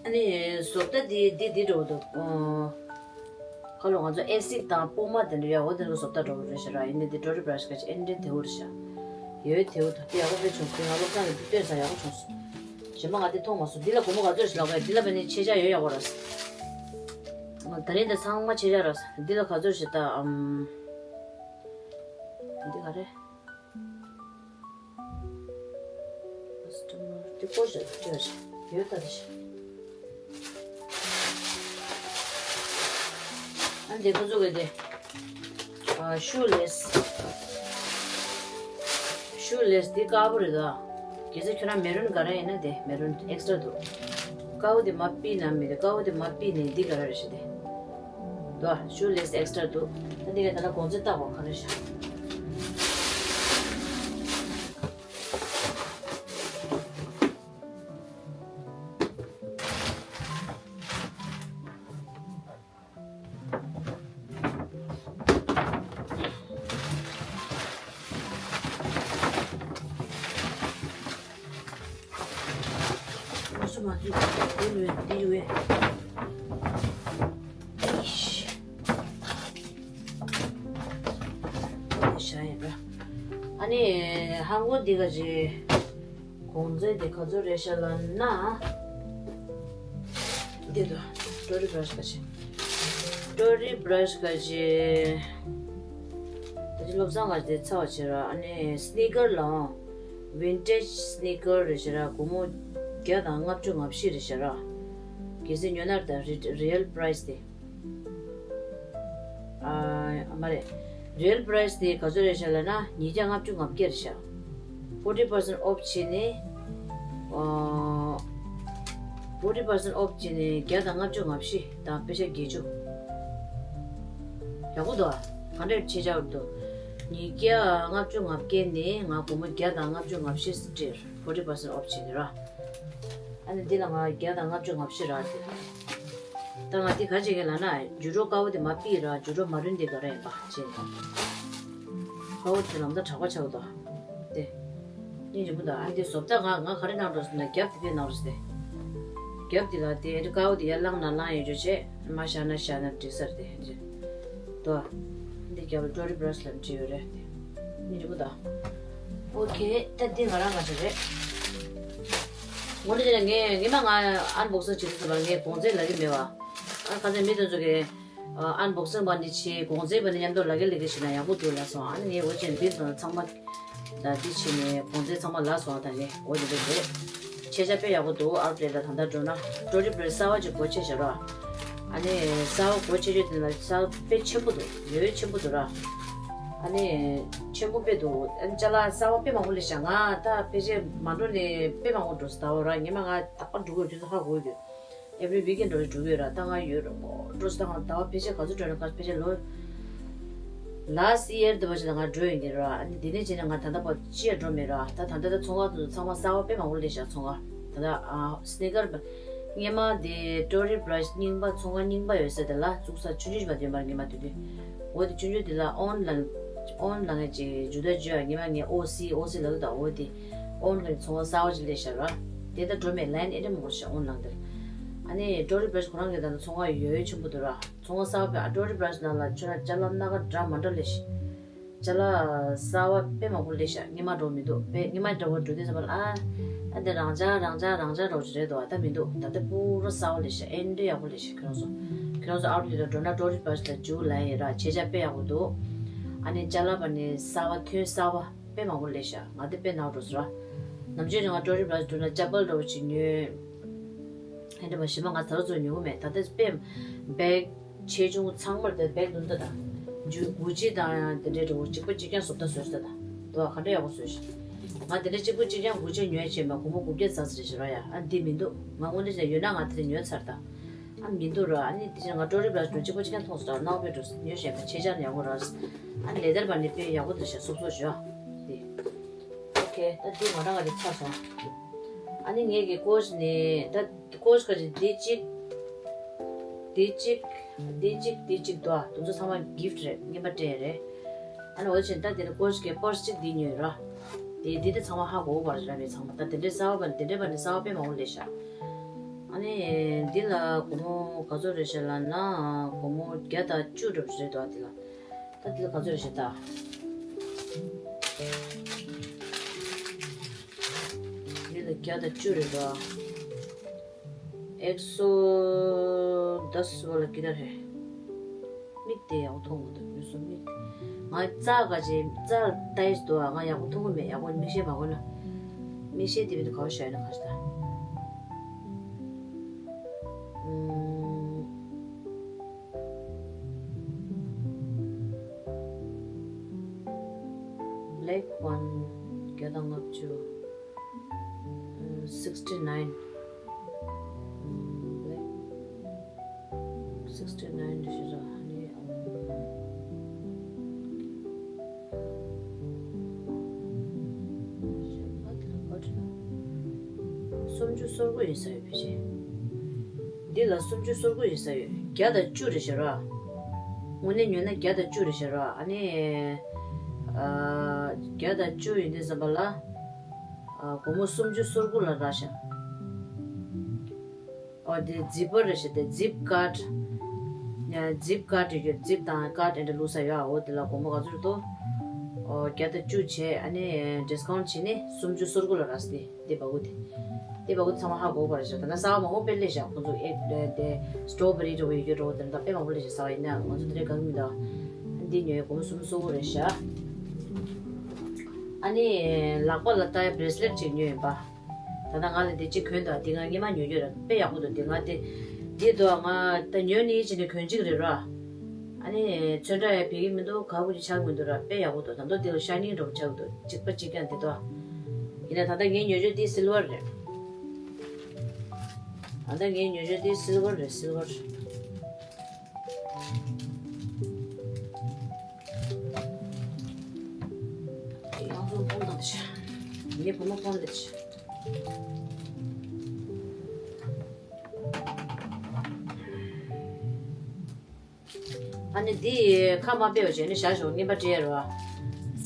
ཨ་ནི་བཟོ་ལྟ་འདི་འདི་འདི་འགྲོ་འདུག་ཁ་ལོ་ང་ཚོ་ཨེ་སིག་དང་པུ་མ་དེ་འདྲ་ཡ། འོ་དེ་འདྲ་བཟོ་ལྟ་འགྲོ་རུ་རེད་ཤག་ར། ཡིན་ནའི་འདི་ཊོ་རི་བྷ་ར་ཤི་ག་ཅི་ཨེ་འདྲའི་དེའུ་རེད་ཤག་ཡོད་དེའུ་འདུག་དེ་ཡག་པོ་དཔེ་བྱུང་། དེ་ང་སློབ་གྲྭ་ནས་འདི་སྟོན་ས་ཡག་པོ་བྱུང་སོང་། གཞན་པ་ང་འདི་མཐོང་མ་སོང་། འདི་ལ་སྒོར་མོ་ག་ཚོད་ཞིག་ལབ་དགོས། འདི་ལ་བས་ནི་ཆེ་ཆ་ཡོད་ཡག་པོ་ར། ད་རིང་འདི་ཚང་མ་ཆེ་ཆ་ར། འདི་ལ་ག་ཚོད་ཞིག་ལྟ་ཨམ། འདི་ག་རེ། ཀ་སི་ཊ་མར་འདི་སྐོར་ཞིག་ལྟ་ཡོད་ད་རེ། ཨ་འདི་ཁོ་ཚོ་གི་འདི། ཨ། ཤུ་ལེ་སི། ཤུ་ལེ་སི་འདི་དཀར་པོ་རེད་ད། གལ་སྲིད་ཁྱོད་རང་མེ་རུན་ག་རེ་ཡིན་ན་དེ་མེ་རུན་ཨེག་སི་ཊ་ར་འདུག་དཀར་པོ་དེ་མ་པི་ན་མི་རེད། དཀར་པོ་དེ་མ་པི་ནས་འདི་ག་རེ་རེད་ཤི་དེ། དོ། ཤུ་ལེ་སི་ཨེག་སི་ཊ་ར་འདུག་ད་འདི་ག་ད་ལ་གོང་ཚད་བཏགས་པ་ག་རེ་ཤི། ང་ཚོ་མ་འདི་འདི་ལོས་འདི་ཡོད། ཨིཤ། འདི་ཤ་ཡིན་པ། ཨ་ནི་ཧང་གོ་འདི་ག་ཅི། གོང་ཚད་དེ་ག་ཚོད་རེད་ཤག་ལབ་ན། འདི་དོ། ཊོ་རི་བྷ་ར་ཤི་ག་ཅི། ཊོ་རི་བྷ་ར་ཤི་ག་ཅི། ད་ཅི་བློ་བཟང་ག་ཅི་དེ་ཚ་བ་བྱེད་ར། ཨ་ནི་སི་ནི་ཀར་ལའང་ཝིན་ཊེཇ་སི་ནི་ཀར་རེད་ཤག་ར། སྒོར་མོ་བརྒྱ་དང་ལྔ་བཅུ་ང་བཞི་རེད་ཤག་ར། གལ་སྲིད་ཉོ་ན་ད་རི་རི་ཡལ་པ་རའི་སི་དེ། ཨ་མ་རེད། རི་ཡལ་པ་རའི་སི་དེ་ག་ཚོད་རེད་ཤག་ལབ་ན་ཉིས་བརྒྱ་ལྔ་བཅུ་ང་བརྒྱད་རེད་ཤག forty percent off བྱས་ནས། ཨ་forty percent off བྱས་ནས་བརྒྱ་དང་ལྔ་བཅུ་ང་བཞི་དང་པེ་ཤ་བརྒྱད་ཅུ། ཡག་པོ་འདུག་ཨ། ག་འདྲས་ཆེ་ཆག་འདུག་ཉིས་བརྒྱ་ལྔ་བཅུ་ང་བརྒྱད་ནས་ང་སྒོར་མོ་བརྒྱ་དང་ལྔ་བཅུ་ང་བཞི་སྤྲད། forty percent off བྱས་ནས་ར། ཨ་ནི་འདི་ལ་ང་བརྒྱ་དང་ལྔ་བཅུ་ང་བཞི་རག་སྟེ། ད་ང་འདི་ག་བྱེད་ཀྱི་ལབ་ན་ཇུ་ཌོ་དཀར་པོ་དེ་མར་ཕུད་ར། ཇུ་ཌོ་མ་རུན་དེ་ག་རེ་ཡིན་པ་བྱས་ནས། དཀར་པོ་དེ་ལམ་ད་གྲགས་པ་ཆགས་འདུག་དེ། སྙིང་རྗེ་མོ་འདུག་ཨ་ནི་དེ་བཟོ་ལྟ་ང་ང་ག་རེ་གནང་འགྲོ་ཟེར་ན་རྒྱབ་དེ་དཔེ་གནང་རོགས་ཟེར་ཏེ། རྒྱབ་དེ་ལ་དེ་དཀར་པོ་དེ་ཡར་བླངས་ན་བླངས་ཡོད་རྒྱུ་བྱས། མར་བཞག་ན་བཞག་ན་འགྲིག་ས་རེད་དེ། འདུག་ཨ། འདི་རྒྱབ་ལ་ཊོ་རི་བྷ་ར་ཤི་ལབ་བྲིས་ཡོད་རེད་དེ། སྙིང་རྗེ་མོ་འདུག་ཨོ་ཁེ། ད་འདི་ང་རང་ག་ཚོད་རེད། ངོ་ནས་བྱས་ན་ངས་ངས་མ་ང་ཨན་བོག་སིང་བྱེད་དུས་ཙམ་པ་ངས་གོང་ཚད་ལབ་ཀྱི་མེད་པ། ཨ་ཁ་ཚན་མི་དེ་ཚོ་གིས་ཨན་བོག་སིང་པ་ནི་བྱེད། གོང་ཚད་པ་ནི་མཉམ་དུ་ལབ་ཀྱི་ལབ་ཀྱི་བྱེད་ན་ཡག་པོ་འདུག་ལབ་སོང་། ཨ་ནི་ངས་འོ་བྱས་ན་འདི་ཚོ་ཚང་མ་ད་འདི་བྱས་ནས་གོང་ཚད་ཚང་མ་ལབ་སོང་། ད་ངས་འོ་འདི་འདྲ་རེད། ཆེ་ཆ་དཔེ་ཡག་པོ་འདུག་ཨའུ་ཊི་ལེ་ཊ་ལ་ད་ལྟ་འགྲོ་ན་ཊོ་རི་བྷ་ར་ཤི་གསར་པ་ཅིག་སྒོ་ཕྱེ་བཞག་ར། ཨ་ནི་གསར་པ་སྒོ་ཕྱེ་ཆོག་དེ་ལ་གསར་པ་དཔེ་ཆེན་པོ་འདུག་ཡོད་ཆེན་པོ་འདུག་ར། ཨ་ནི་ཆེན་པོ་དཔེ་འདུག་ཨ་ནི་ཅ་ལག་གསར་པ་དཔེ་མང་པོ་སླེབས་ཤག་ང་ད་ཕལ་ཆེར་མ་འགྲོ་ནས་དཔེ་མང་པོ་འགྲོ་སོང་ད་བར་ར། ངས་མ་ང་ད་བར་འགྲོ་དགོས་ཁྱོད་ཚོ་ཧ་གོ་ཡོད། Every weekend འགྲོ་རེ་འགྲོ་གི་ཡོད་ར། ད་ང་ཡོད་ར་ངོ་འགྲོ་སོང་ད་ང་ད་བར་ཕལ་ཆེར་ག་ཚོད་འགྲོ་ན་ག་ཕལ་ཆེར་ལོ། Last year དེ་བ་ཞིག་ལ་ང་འགྲོ་ཡོང་གི་ར། ཨ་ནི་དེ་ནས་བྱས་ནས་ང་ད་ལྟ་བར་ཅི་ཡང་འགྲོ་མེད་ར། ད་ད་ལྟ་ད་ཚོང་ཁང་དེ་ཚོ་ཚང་མ་གསར་པ་དཔེ་མང་པོ་སླེབས་ཤག་ཚོང་ཁང་ད་ལྟ་ཨ་སི་ནི་ཀར་སྔོན་མ་དེ་ཊོ་རི་བྷ་ར་ཤི་རྙིང་པ་ཚོང་ཁང་རྙིང་པ་ཡོད་ས་དེ་ལ་བཙུགས་ས་ཆུང་ཆུང་ཞིག་མ་དོན་པར་ངས་མ་དུས་དུས་འོ་དེ་ཆུང་ཆུང་དེ་ལ་ཨོན་ལ་ཨོན་ལ་ངས་ཅིག་ཇུ་ད་ཇུ་ཨ་ངས་མ་ངས་ཨོ་སི་ཨོ་སི་ལབ་ད་འོ་དེ་ཨོན་ལ་ཚོང་ཁང་གསར་པ་ཅིག་སླེབས་ཤག་ར། དེ་ད་འགྲོ་མེད་ལན་ཨེ་འདྲ་མང་པོ་ཤག་ཨོན་ལ་དེར། ཨ་ནི་ཊོ་རི་བྷ་ར་ཤི་ཁོ་རང་གི་ད་ཚོང་ཁང་ཡོད་ཆེན་པོ་འདུག་ར། ཚོང་ཁང་གསར་པ་ཨ་ཊོ་རི་བྷ་ར་ཤི་ནང་ལ་ཁྱོད་རང་ཅ་ལག་སྣ་ཁ་འདྲ་མ་འདྲ་སླེབས་ཤག་ཅ་ལག་གསར་པ་དཔེ་མང་པོ་སླེབས་ཤག་སྔོན་མ་འདྲ་བོ་མི་འདུག་དཔེ་སྔོན་མ་འདྲ་བོ་འགྲོ་དུས་ཙམ་པ་ལ་ཨ་ཨ་འདི་རང་འཇགས་རང་འཇགས་རང་འཇགས་འདྲ་བོ་ཅིག་རེད་འདུག་ད་མི་འདུག་ད་ལྟ་པུ་ར་གསར་པ་སླེབས་ཤག་ཨེ་འདྲ་ཡག་པོ་སླེབས་ཤག་ཁྱོད་རང་ཚོ་ཁྱོད་རང་ཚོ་ཨའུ་ཊི་ལེ་ཊ་ལ་འགྲོ་ན་ཊོ་རི་བྷ་ར་ཤི་ལ་འཇུག་ལབ་ཡིན་ར། ཆེ་ཆ་དཔེ་ཡག་པོ་འདུག་ཨ་ནི་ཅ་ལག་པ་ནི་གསར་པ་ཐོན་གསར་པ་དཔེ་མང་པོ་སླེབས་ཤག་ང་དེ་དཔེ་ནག་འགྲོ་སོང་ར། ནམ་རྒྱུན་ནས་ང་ཊོ་རི་བྷ་ར་ཤི་འགྲོ་ན་ཅ་པལ་འདྲ་བོ་ཅིག་ཉོས། ཨེ་འདྲ་མ་གཞན་པ་ང་ད་རུང་ཚོ་ཉོ་གི་མེད། ད་ལྟ་དཔེ་བེག་ཆེ་ཆུང་ཚང་མར་དེ་བེག་ལོན་ད་ད། ཇུ་གུ་ཅི་དང་དེ་འདྲའི་འགྲོ་གཅིག་པ་གཅིག་རྐྱང་བཟོ་ལྟ་བཟོས་ད་ད། དོ་ག་འདྲ་ཡག་པོ་བཟོས་ཤག་ང་དེ་འདྲ་གཅིག་པ་གཅིག་རྐྱང་གུ་ཅི་ཉོས་བྱས་མ་སྒོར་མོ་དགུ་བརྒྱ་ཙམ་ཙམ་རེད་ཤག་ར་ཡ། ཨ་འདི་མི་འདུག་ང་དངོས་གནས་བྱས་ན་ཡོད་ན་ང་དེ་འདྲ་ཉོས་ཚར་ད། ཨ་མི་འདུག་ར། ཨ་ནི་དེ་བཞིན་ང་ཊོ་རི་བྷ་ར་ཤི་འགྲོ་གཅིག་པ་གཅིག་རྐྱང་མཐོང་སོང་ད་ར། ནག་པོའི་འགྲོ་ཉོས་བྱས་མ་ཆེ་ཆ་ནས་ཡག་པོ་ར། ཨ་ནི་ལེ་དར་བ་ནི་དཔེ་ཡག་པོ་འདུག་ཤག་སོབ་སོབ་ཞུ་ཨ། དེ། ཨོ་ཁེ། ད་འདི་ང་རང་ག་རེ་ཚར་སོང་། ཨ་ནི་ངེད་ཀྱི་ཀོ་ཤ་ནི་ད་ཀོ་ཤ་ག་ཅིག་འདི་གཅིག་འདི་གཅིག་འདི་གཅིག་འདི་གཅིག་འདུག་ཨ། དེ་ཚོ་ཚང་མ་གིཕ་ཊི་རེད། རྔན་པ་སྤྲད་རེད། ཨ་ནི་འོ་བྱས་ད་དེ་ནི་ཀོ་ཤ་གི་པར་སི་གཅིག་འདི་ཉོས་ར། དེ་འདི་དེ་ཚང་མ་ཧ་གོ་བར་ར་རེད་ཚང་མ། ད་དེ་འདྲའི་གསར་པ་པ་ནི་དེ་འདྲའི་པ་ནི་གསར་པ་དཔེ་མང་པོ་སླེབས་ཤག་ཨ་ནི་འདི་ལ་སྒོར་མོ་ག་ཚོད་རེད་ཤག་ལབ་ན་སྒོར་མོ་བརྒྱ་དང་བཅུ་འདྲ་པོ་རེད་འདུག་ཨ། འདི་ལ། ད་འདི་ལ་ག་ཚོད་རེད་ཤག་ད། འདི་ལ་བརྒྱ་དང་བཅུ་རེད་འདུག་ཨ། एक सौ दस वाला किधर है? མིག་དེ་ཡག་པོ་མཐོང་གི་འདུག་ཡོད་སོང་མིག་ང་རྩ་ག་ཅེ་རྩ་ལྟ་ཡི་འདུག་ཨ། ང་ཡག་པོ་མཐོང་གི་མེད། ཡག་པོ་མིག་ཤེལ་མ་གོན་ན། མིག་ཤེལ་དེ་མི་འདུག་ག་བ་བཞག་ཡོད་ན་ག་ཤེད་ད། ཨུམ། Black one བརྒྱ་དང་ལྔ་བཅུ། ཨུམ། sixty nine། ཨུམ། Black sixty nine རེད་ཤག་ར། ཨ་ནི། ཨུམ། གཞན་པ་དེ་ལ་ག་འདྲ། སུམ་ཅུ་སོ་དགུ་ཡིན་ས་ཡོད་ཕལ་ཆེར། འདི་ལ་སུམ་ཅུ་སོ་དགུ་ཡིན་ས་ཡོད། བརྒྱ་དང་བཅུ་རེད་ཤག་ར། དངོས་གནས་ཉོས་ན་བརྒྱ་དང་བཅུ་རེད་ཤག་ར། ཨ་ནི། ཨ། བརྒྱ་དང་བཅུ་ཡིན་དུས་ཙམ་པ་ལ། ཨ། སྒོར་མོ་སུམ་ཅུ་སོ་དགུ་ལ་རག་ཤག་ཨོ་དེ་ཛིབ་པར་རེད་ཤག་དེ་ཛིབ་ཀཊ། ཛིབ་ཀཊ་ཡོད། ཛིབ་དང་ཀཊ་དེ་འདྲ་བླུགས་ས་ཡོད། ཨོ་དེ་ལ་སྒོར་མོ་ག་ཚོད་འདུག་ཨོ་བརྒྱ་དང་བཅུ་བྱས། ཨ་ནི་ཌི་སི་ཀའུན་ཊི་བྱས་ནས་སུམ་ཅུ་སོ་དགུ་ལ་རག་སྟེ། དེ་བ་གུ་དེ། དེ་བ་གུ་ཚང་མ་ཧ་གོ་བ་རེད་ཤག་ད་ནི་གསར་པ་མང་པོ་དཔེ་སླེབས་ཤག་ཁོང་ཚོ་ཨེ་དེ་སི་ཊོ་བེ་རི་འདྲ་བོ་ཡོད་རྒྱུ་འདྲ་བོ་དེ་འདྲ་དཔེ་མང་པོ་སླེབས་ཤག་གསར་པ་ཡིན་ན་ང་ཚོ་དེ་འདྲའི་དགའ་གི་མི་འདུག་འདི་ཉོས་སྒོར་མོ་སུམ་ཅུ་སོ་དགུ་རེད་ཤག་ཨ་ནི་ལག་པ་ལ་བཏགས་ཡ་བྷེ་རེ་སི་ལེཊ་ཅིག་ཉོས་ཡིན་པ། ད་ལྟ་ང་ལ་འདི་གཅིག་གོན་འདུག་འདི་ང་སྔོན་མ་ཉོས་ཡོད་ར། དཔེ་ཡག་པོ་འདུག་འདི་ང་དེ། འདི་འདུག་ང་ད་ཉོས་ནས་ཕྱིན་ནས་གོན་གཅིག་རེད་ར། ཨ་ ཨ་ནི་ཚོན་ཁྲ་ཡང་བེད་ཀྱི་མི་འདུག་ག་གུ་ཅིག་ཆགས་མི་འདུག་ར། དཔེ་ཡག་པོ་འདུག་ད་དུང་དེ་ལ་ཤ་ནིང་འདྲ་པོ་ཆགས་འདུག་གཅིག་པ་གཅིག་རྐྱང་དེ་འདུག་ཡིན་ན་ད་ལྟ་ངའི་ཉོ་ཆོག་དེ་སིལ་ཝར་རེད། ད་ལྟ་ངའི་ཉོ་ཆོག་དེ་སིལ་ཝར་རེད། སིལ་ཝར། ཡང་བཙོང་ཕོང་དང་ཆ། ངའི་བུ་མོ་ཕོང་དང་ཆ། ཨ་ནི་འདི་ཁ་མ་ཕེབས་པ་བྱས་ནས་བཞག་ཞོག་རྔན་པ་སྤྲད་རོགས།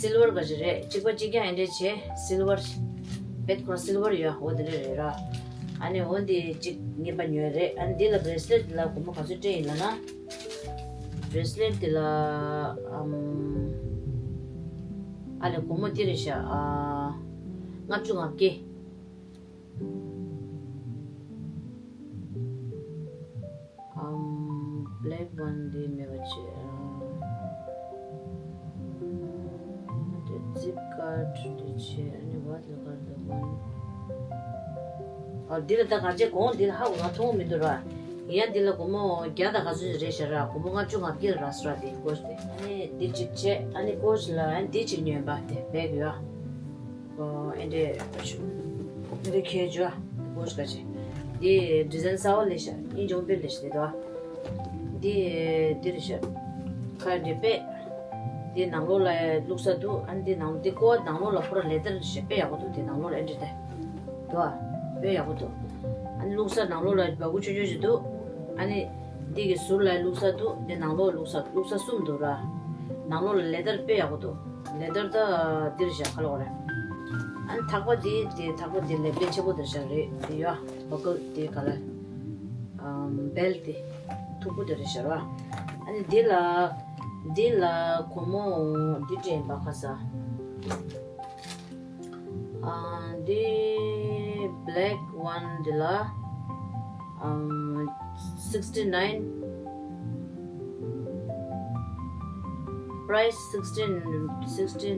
སིལ་ཝར་ག་ཅིག་རེད། གཅིག་པ་གཅིག་རྐྱང་ཨེ་འདྲས་བྱས། སིལ་ཝར། བེད་ཁོ་རང་སིལ་ཝར་ཡོད། འོ་དེ་འདྲས་རེད་ར། ཨ་ནི་འོ་འདི་གཅིག་རྔན་པ་ཉོས་རེད། ཨ་ནི་འདི་ལ་བྷེ་རེ་སི་ལེཊ་འདི་ལ་སྒོར་མོ་ག་ཚོད་སྤྲད་ཡིན་ལབ་ན། བྷེ་རེ་སི་ལེཊ་འདི་ལ་ཨམ། ཨ་ལས་སྒོར་མོ་འདི་རེད་ཤག་ཨ། ལྔ་བཅུ་ང་བརྒྱད། ཨམ། བྷེ་ལེག་ཝན་འདི་མེད་པ་བྱས། ཨ། འདི་ཛིབ་ཀཊ་འདི་བྱས། ཨ་ནི་what the card the one། ཨ། འདི་ལ་ད་ག་ཅེ་གོང་འདི་ལ་ཧ་གོ་ང་མཐོང་མི་འདུག་ར། ཡིན་ཡང་འདི་ལ་སྒོར་མོ་བརྒྱ་དང་ག་ཚོད་རེད་ཤག་ར། སྒོར་མོ་ལྔ་བཅུ་ང་བརྒྱད་ར་སོ་ར། འདི་ཀོ་ཤི་དེ། ཨ་ནི་འདི་གཅིག་བྱས། ཨ་ནི་ཀོ་ཤི་ལ་ཨ་ནི་འདི་གཅིག་ཉོས་པ་དེ་བེག་ཡོད། ཨོ། ཨེ་འདྲས་ཞུ། ཨེ་འདྲས་ཁྱེར་འཇུ་ཨ། ཀོ་ཤི་ག་ཅེ། འདི་ཌི་ཛའིན་གསར་པ་ལས་ཤག་ཨིན་ཇོང་པེ་ལས་ཤག་དེ་དོ། འདི་འདི་རེད་ཤག་ཁ་འདི་པེ། འདི་ནང་ལོགས་ལ་བླུགས་ས་འདུག་ཨ་ནི་འདི་ནང་འདི་ཀོ་བ་ནང་ལོགས་ལ་ཁོ་ར་ལེ་དར་ཞེས་དཔེ་ཡག་པོ་འདུག་འདི་ནང་ལོགས་ལ་ཨེ་འདྲས་དེ་དོ། དཔེ་ཡག་པོ་འདུག་ཨ་ནི་བླུགས་ས་ནང་ལོགས་ལ་སྦ་ཁུག་ཆུང་ཆུང་ཞིག་འདུག་ཨ་ནི་འདི་གི་ཟུར་ལ་བླུགས་ས་འདུག་འདི་ནང་ལོགས་བླུགས་ས། བླུགས་ས་གསུམ་འདུག་ར། ནང་ལོགས་ལ་ལེ་དར་དཔེ་ཡག་པོ་འདུག་ལེ་དར་ད་འདིར་བཞག་ཁ་ལོག་རེད། ཨ་ནི་ཐག་པ་འདི་འདི་ཐག་པ་འདི་ལེབ་ལེ་ཆེ་པོ་འདིར་བཞག་རེད། འདི་ཡོད་བ་ཀལ་འདི་ག་ལ། ཨམ། བེལ་འདི་མཐུག་པོ་འདིར་བཞག་ར། ཨ་ནི་འདི་ལ་འདི་ལ་སྒོར་མོ་འདི་སྤྲད་ཡིན་པ་ཁ་ས། ཨ། འདི་བྷེ་ལེག་ཝན་འདི་ལ། ཨམ། སིགས་ཊི་ནའིན། པ་རའི་སི་སིགས་ཊི་སིགས་ཊི་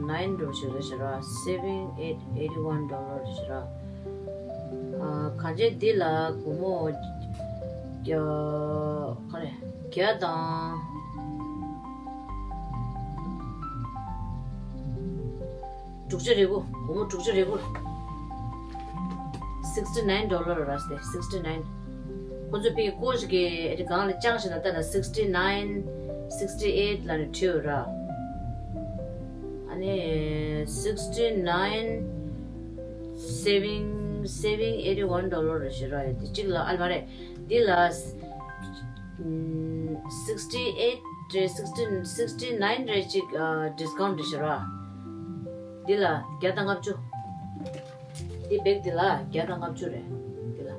ནའིན་འགྲོ་ཞིག་རེད་ཤག་ར། saving eight eighty one dollar ཞིག་ར། ཨ། གང་ཅི་འདི་ལ་སྒོར་མོ་བརྒྱ། ག་རེ། བརྒྱ་དང་དྲུག་ཅུ་རེ་དགུ། སྒོར་མོ་དྲུག་ཅུ་རེ་དགུ། sixty nine dollar ར་སྟེ། sixty nine། ཁོ་ཚོ་ཕི་ཀོ་ཤི་གི་ཨེ་ནི་སྒང་ལ་བཅངས་ཤིག་ན་ལྟ་ན་sixty nine, sixty eight ལ་ནི་བྲིས་ཡོད་ར། ཨ་ནི་sixty nine, saving, saving eighty one dollar རེད་ཤག་ར། ཡ་དེ་གཅིག་ལ་ཨ་ལ་མ་རེད། འདི་ལ་ཨམ། sixty eight རེད། sixty, sixty nine རེད་ཅིག་ཨ། ཌི་སི་ཀའུན་ཊི་རེད་ཤག་ར། འདི་ལ་བརྒྱ་དང་ལྔ་བཅུ། འདི་བེག་འདི་ལ་བརྒྱ་དང་ལྔ་བཅུ་རེད། འདི་ལ།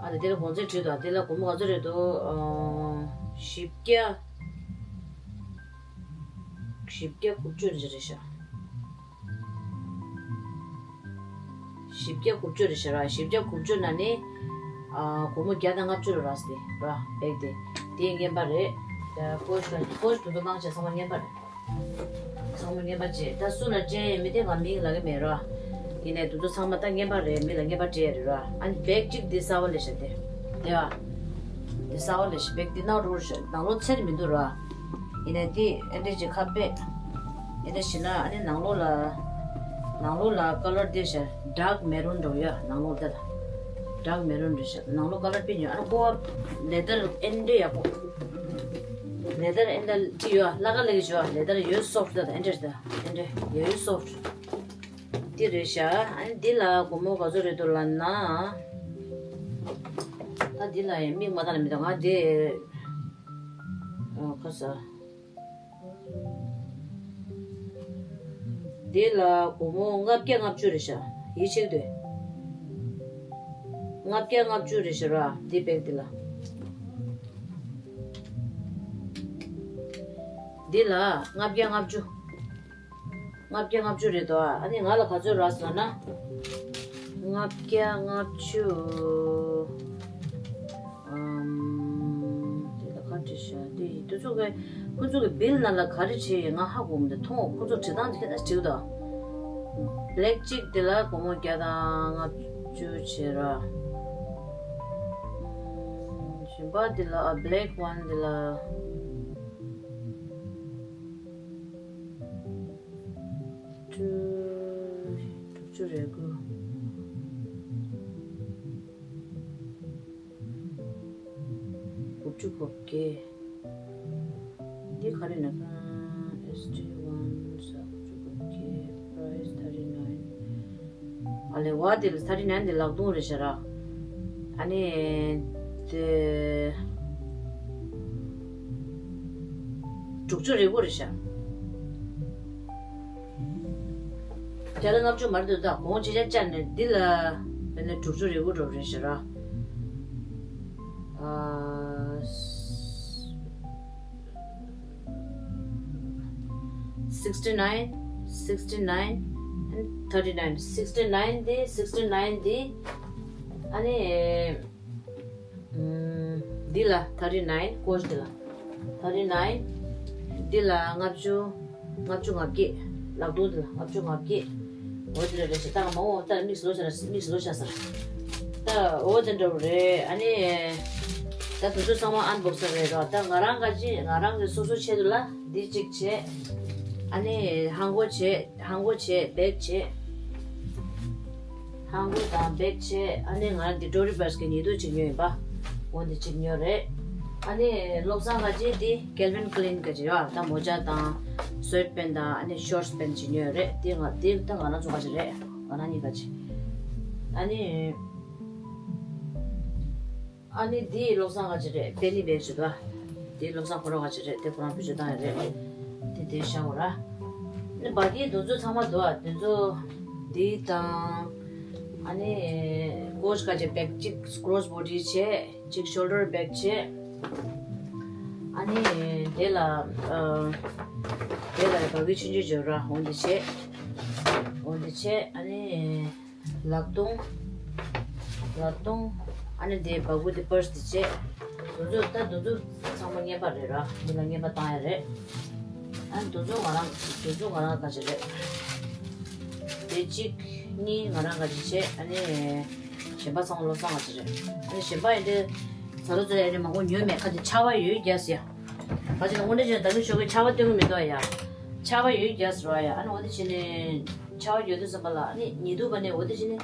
ཨ་ནི་འདི་ལ་གོང་ཚད་བྲིས་འདུག་འདི་ལ་སྒོར་མོ་ག་ཚོད་རེད་འདུག་ཨ། བཞི་བརྒྱ། བཞི་བརྒྱ་དགུ་བཅུ་རེ་རེད་ཤག་བཞི་བརྒྱ་དགུ་བཅུ་རེད་ཤག་ར། བཞི་བརྒྱ་དགུ་བཅུ་ན་ནི། ཨ། སྒོར་མོ་བརྒྱ་དང་ལྔ་བཅུ་རེད་ར་སྟེ་ར། བེག་དེ། དེའི་རྔན་པ་རེད། ད་ཀོ་ཤི་ཀོ་ཤི་དུ་དུ་མང་ཆེ་ཚང་མ་རྔན་པ་རེད། ཚང་མ་རྔན་པ་བྱས། ད་སུ་ལ་སྤྲད་ཡས་མི་དེ་ང་མིང་ལབ་ཀྱི་མེད་ར། ཡིན་ནའི་དུ་དུ་ཚང་མ་ད་རྔན་པ་རེད། མི་ལ་རྔན་པ་སྤྲད་ཡས་རེད་ར། ཨ་ནི་བེག་གཅིག་འདི་གསར་པ་ལས་ཤག་དེ། དེ་བ། འདི་གསར་པ་ལས་ཤག་བེག་འདི་ནང་རུལ་ཤག་ནང་ལོགས་ཚེར་མི་འདུག་ར། ཡིན་ནའི་འདི་ཨེ་འདྲས་ཅིག་ཁ་པེ། ཨེ་འདྲས་ཞིག་ན་ཨ་ནི་ནང་ལོགས་ལ། ནང་ལོགས་ལ་ཀ་ལར་འདི་ཤག་ཌརྐ་མེ་རུན་འདྲ་བོ་ཡོད་ནང་ལོགས་འདི་ལ། ཌརྐ་མེ་རུན་འདྲ་ཤག་ནང་ལོགས་ཀ་ལར་པི་ཉོ་ཨ་ནི་ཀོ་བ་ལེ་དར་ཨེ་འདྲས་ཡག་པོ། ལེ་དར་ཨེ་འདྲས་ཅི་ཡོད་ལ་ཀ་ལེ་གི་ཅི་ཡོད་ལེ་དར་ཡོད་སོབ་ཊི་འདི་ལ་ཨེ་འདྲས་འདི་ཨེ་འདྲས་ཡོད་སོབ་ཊི། འདི་རེད་ཤག་ཨ་ནི་འདི་ལ་སྒོར་མོ་ག་ཚོད་རེད་འདུག་ལབ་ན། ད་འདི་ལ་ཡང་མིག་མ་བལྟས་ན་མི་འདུག་ང་འདི། ཨ། ཁ་ས། འདི་ལ་སྒོར་མོ་ལྔ་བརྒྱ་ལྔ་བཅུ་རེད་ཤག་ཡིད་ཆེས་འདུག་ལྔ་བརྒྱ་ལྔ་བཅུ་རེད་ཤག་ར། འདི་བེག་འདི་ལ། འདི་ལ་ལྔ་བརྒྱ་ལྔ་བཅུ། ལྔ་བརྒྱ་ལྔ་བཅུ་རེད་དོ། ཨ་ནི་ང་ལ་ག་ཚོད་རག་སོང་ན། ལྔ་བརྒྱ་ལྔ་བཅུ། ཨམ། དེ་ལ་ག་བྲིས་ཤག་དེ་དེ་ཚོ་གི་ཁོ་ཚོ་གི་བིལ་ནང་ལ་ག་རེ་བྲིས་ཡོད་ང་ཧ་གོ་མི་འདུག་མཐོང་ཁོ་ཚོ་བྲིས་སྟངས་དེ་ཁྱེད་རང་བྲིས་དང་། བྷེ་ལེག་གཅིག་དེ་ལ་སྒོར་མོ་བརྒྱ་དང་ལྔ་བཅུ་བྱས་ར། ཨམ། གཞན་པ་དེ་ལ་ཨ་བྷེ་ལེག་ཝན་དེ་ལ། བཅུ་རེ་དགུ། དགུ་བཅུ་གོ་བརྒྱད། འདི་ག་རེ་ན་ཁ། S T one ས་དགུ་བཅུ་གོ་བརྒྱད། Price thirty nine། ཨ་ལེ་བ་དེ་ལ་thirty nine དེ་ལག་སྟོང་རེད་ཤག་ར། ཨ་ནི། དེ། དྲུག་ཅུ་རེ་དགུ་རེད་ཤག་བརྒྱ་དང་ལྔ་བཅུ་མ་རེད་འདུག་ད་གོང་ཆེ་ཆ་བཅར་ནས་འདི་ལ་དཔེར་ན་དྲུག་ཅུ་རེ་དགུ་འགྲོ་རེད་ཤག་ར། ཨ། sixty nine, sixty nine and thirty nine. sixty nine དེ། sixty nine དེ། ཨ་ནི། ཨུམ། འདི་ལ་thirty nine ཀོ་ཤ་འདི་ལ། thirty nine འདི་ལ་ལྔ་བཅུ། ལྔ་བཅུ་ང་བརྒྱད། ལག་སྟོང་འདི་ལ་ལྔ་བཅུ་ང་བརྒྱད། འོ་འདི་ལ་རེ་ཞིག་ད་མ་འོ་ད་དམིགས་སུ་ལོ་ཤ་ལ་དམིགས་སུ་ལོ་ཤ་ཟེར། ད་འོ་དེ་འདྲ་བོ་རེད། ཨ་ནི། ད་དུ་ཚོད་ཚང་མ་ཨན་བོག་སར་རེད་རོ། ད་ང་རང་ག་ཅི་ང་རང་གི་སོ་སོ་ཆེད་དུ་ལ་འདི་གཅིག་བྱས། ཨ་ནི་ཧང་གོ་བྱས། ཧང་གོ་བྱས། བེག་བྱས། ཧང་གོ་དང་བེག་བྱས། ཨ་ནི་ང་རང་འདི་ཌོ་རི་བར་སི་གི་ཉེ་དུ་གཅིག་ཉོས་ཡིན་པ། འོ་འདི་གཅིག་ཉོས་རེད། ཨ་ནི་བློ་བཟང་ག་ཅི་འདི་Calvin Klein ག་ཅི་ཡོད་ད་མོ་ཇ་དང་སུ་ཝེད་པན་དང་ཨ་ནི་ཤོར་ཊི་པན་གཅིག་ཉོས་རེད། འདི་ང་འདི་ད་ང་རང་ཚོ་ག་ཅི་རེད། ང་རང་གཉིས་ག་ཅི། ཨ་ནི། ཨ་ནི་འདི་བློ་བཟང་ག་ཅི་རེད། པེ་ནི་བེག་ཅིག་འདུག་ཨ། འདི་བློ་བཟང་ཁོ་རང་ག་ཅི་རེད། དེ་ཁོ་རང་བེད་སྤྱོད་བཏང་ཡོད་རེད། དེ་དེ་བཞག་གོ་ར། ནི་བ་དེའི་དུ་ཚོད་ཚང་མ་འདུག་ཨ། དུ་ཚོད་འདི་དང་། ཨ་ནི་ཀོ་ཤ་ག་ཅི་བེག་གཅིག་ཀོ་རོ་སི་བོ་ཌི་བྱས། གཅིག་ཤོལ་ཌར་བེག་བྱས། ཨ་ནི་དེ་ལ་ཨ། དེ་ལ་བ་གི་ཆུང་ཆུང་འབྱོར་ར། འོ་འདི་བྱས། འོ་འདི་བྱས། ཨ་ནི། ལག་སྟོང་། ལག་སྟོང་། ཨ་ནི་དེ་བ་གུ་དེ་པར་སི་དེ་བྱས། དུ་ཚོད་ད་དུ་ཚོད་ཚང་མ་རྔན་པ་རེད་ར། འདི་ལ་རྔན་པ་བཏང་ཡ་རེད། ཨ་ནི་དུ་ཚོད་ང་རང་དུ་ཚོད་ང་རང་ག་ཅི་རེད། དེ་གཅིག་གཉིས་ང་རང་ག་ཅི་བྱས། ཨ་ནི་གཞན་པ་ཚང་མ་བློ་བཟང་ག་ཅི་རེད། ཨ་ནི་གཞན་པ་ཡིན་དེ་ཚ་རུ་ཚ་ཡ་ནི་མང་པོ་ཉོས་མེད། ཁ་ཅིག་ཆར་པ་ཡོད་རྒྱ་སི་ཡ། ཁ་ཅིག་ལ་དངོས་འབྲེལ་ཅན་ད་གིན་ཞོགས་ཀས་ཆར་པ་སྟོན་གི་མི་འདུག་ཡ། ཆར་པ་ཡོད་རྒྱ་སི་རོ་ཡ། ཨ་ནི་འོ་དེ་བྱས་ནས་ཆར་པ་ཡོད་དུས་ཙམ་པ་ལ་ཨ་ནི་ཉི་གདུགས་པ་ནས་འོ་དེ་བྱས་ནས།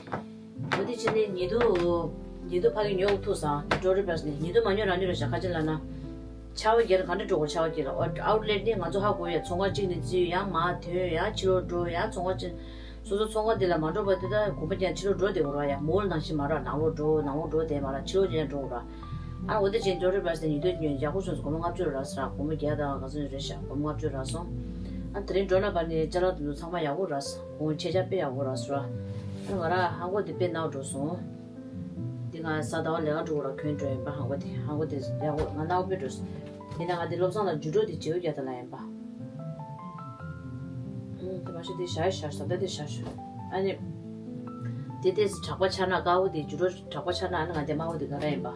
འོ་དེ་བྱས་ནས་ཉི་གདུགས། ཉི་གདུགས་ཕ་གི་ཉོ་ཐུབ་སོང་། ཌོ་རི་བར་སི་ནས་ཉི་གདུགས་མ་ཉོ་རང་ཉོ་རེད་ཤག་ཁ་ཅིག་ལ་ན། ཆར་པ་རྒྱག་ག་འདྲ་འགྲོ་གོ་ཆར་པ་རྒྱག་ལ་ཨའུ་ལེ་ཊི་ཨའུ་ཊི་ལེ་ཊི་ནི་ང་ཚོ་ཧ་གོ་ཡ། ཚོང་ཁང་གཅིག་ནས་བརྩིས་ཡང་མར་ཐོན་ཡང་ཕྱི་ལོགས་འགྲོ་ཡང་ཚོང་ཁང་གཅིག་སོ་སོ་ཚོང་ཁང་དེ་ལ་མ་འགྲོ་བར་དུ་ད་དགོན་པ་ཀྱང་ཕྱི་ལོགས་འགྲོ་བསྡད་དགོས་རེད་ཡ། མོལ་ནང་བཞིན་མ་རེད། ནང་ལོགས་འགྲོ་ནང་ལོགས་འགྲོ་བསྡད་མ་རེད། ཕྱི་ལོགས་ཀྱང་འགྲོ་དགོས་རེད། ཨ་འོ་དེ་བྱས་ཌོ་རི་བར་སི་ནས་ཉི་གདུགས་ཉོས་ཡག་པོ་བྱུང་སོང་། སྒོར་མོ་ལྔ་བཅུ་རག་སོང་ར། སྒོར་མོ་བརྒྱ་དང་ག་ཚོད་རེད་ཤག་སྒོར་མོ་ལྔ་བཅུ་རག་སོང་། ཨ་དེ་རིང་འགྲོ་ན་བར་ནས་ཅ་ལག་དེ་ཚོ་ཚང་མ་ཡག་པོ་རག་སོང་། གོང་ཆེ་ཆ་དཔེ་ཡག་པོ་རག་སོང་ར། ཨ་ང་རང་ཧང་གོ་དེ་དཔེ་ནག་འགྲོ་སོང་། འདི་ང་གཟའ་ཟླ་བ་ལས་ཀ་འགྲོ་གི་ར་གྱོན་འགྲོ་ཡིན་པ། ཧང་གོ་དེ་ཧང་གོ་དེ་ཡག་པོ་ང་ནག་པོ་དཔེ་འགྲོ་སོང་། དེ་ན་ང་དེ་བློ་བཟང་ལ་ཇུ་ཌོ་དེ་བྱེའུ་རྒྱག་ད་ལ་ཡིན་པ། ཨུམ། དེ་མ་གཞི་དེ་བཞག་བཞག་བཟོ་ལྟ་དེ་བཞག་བཞག་ཨ་ནི། དེ་དེ་དྲག་པ་ཆགས་ན་དཀར་པོ་དེ་ཇུ་ཌོ་དྲག་པ་ཆགས་ན་ཨ་ནི་ང་དེ་དམར་པོ་དེ་ག་རེ་ཡིན་པ།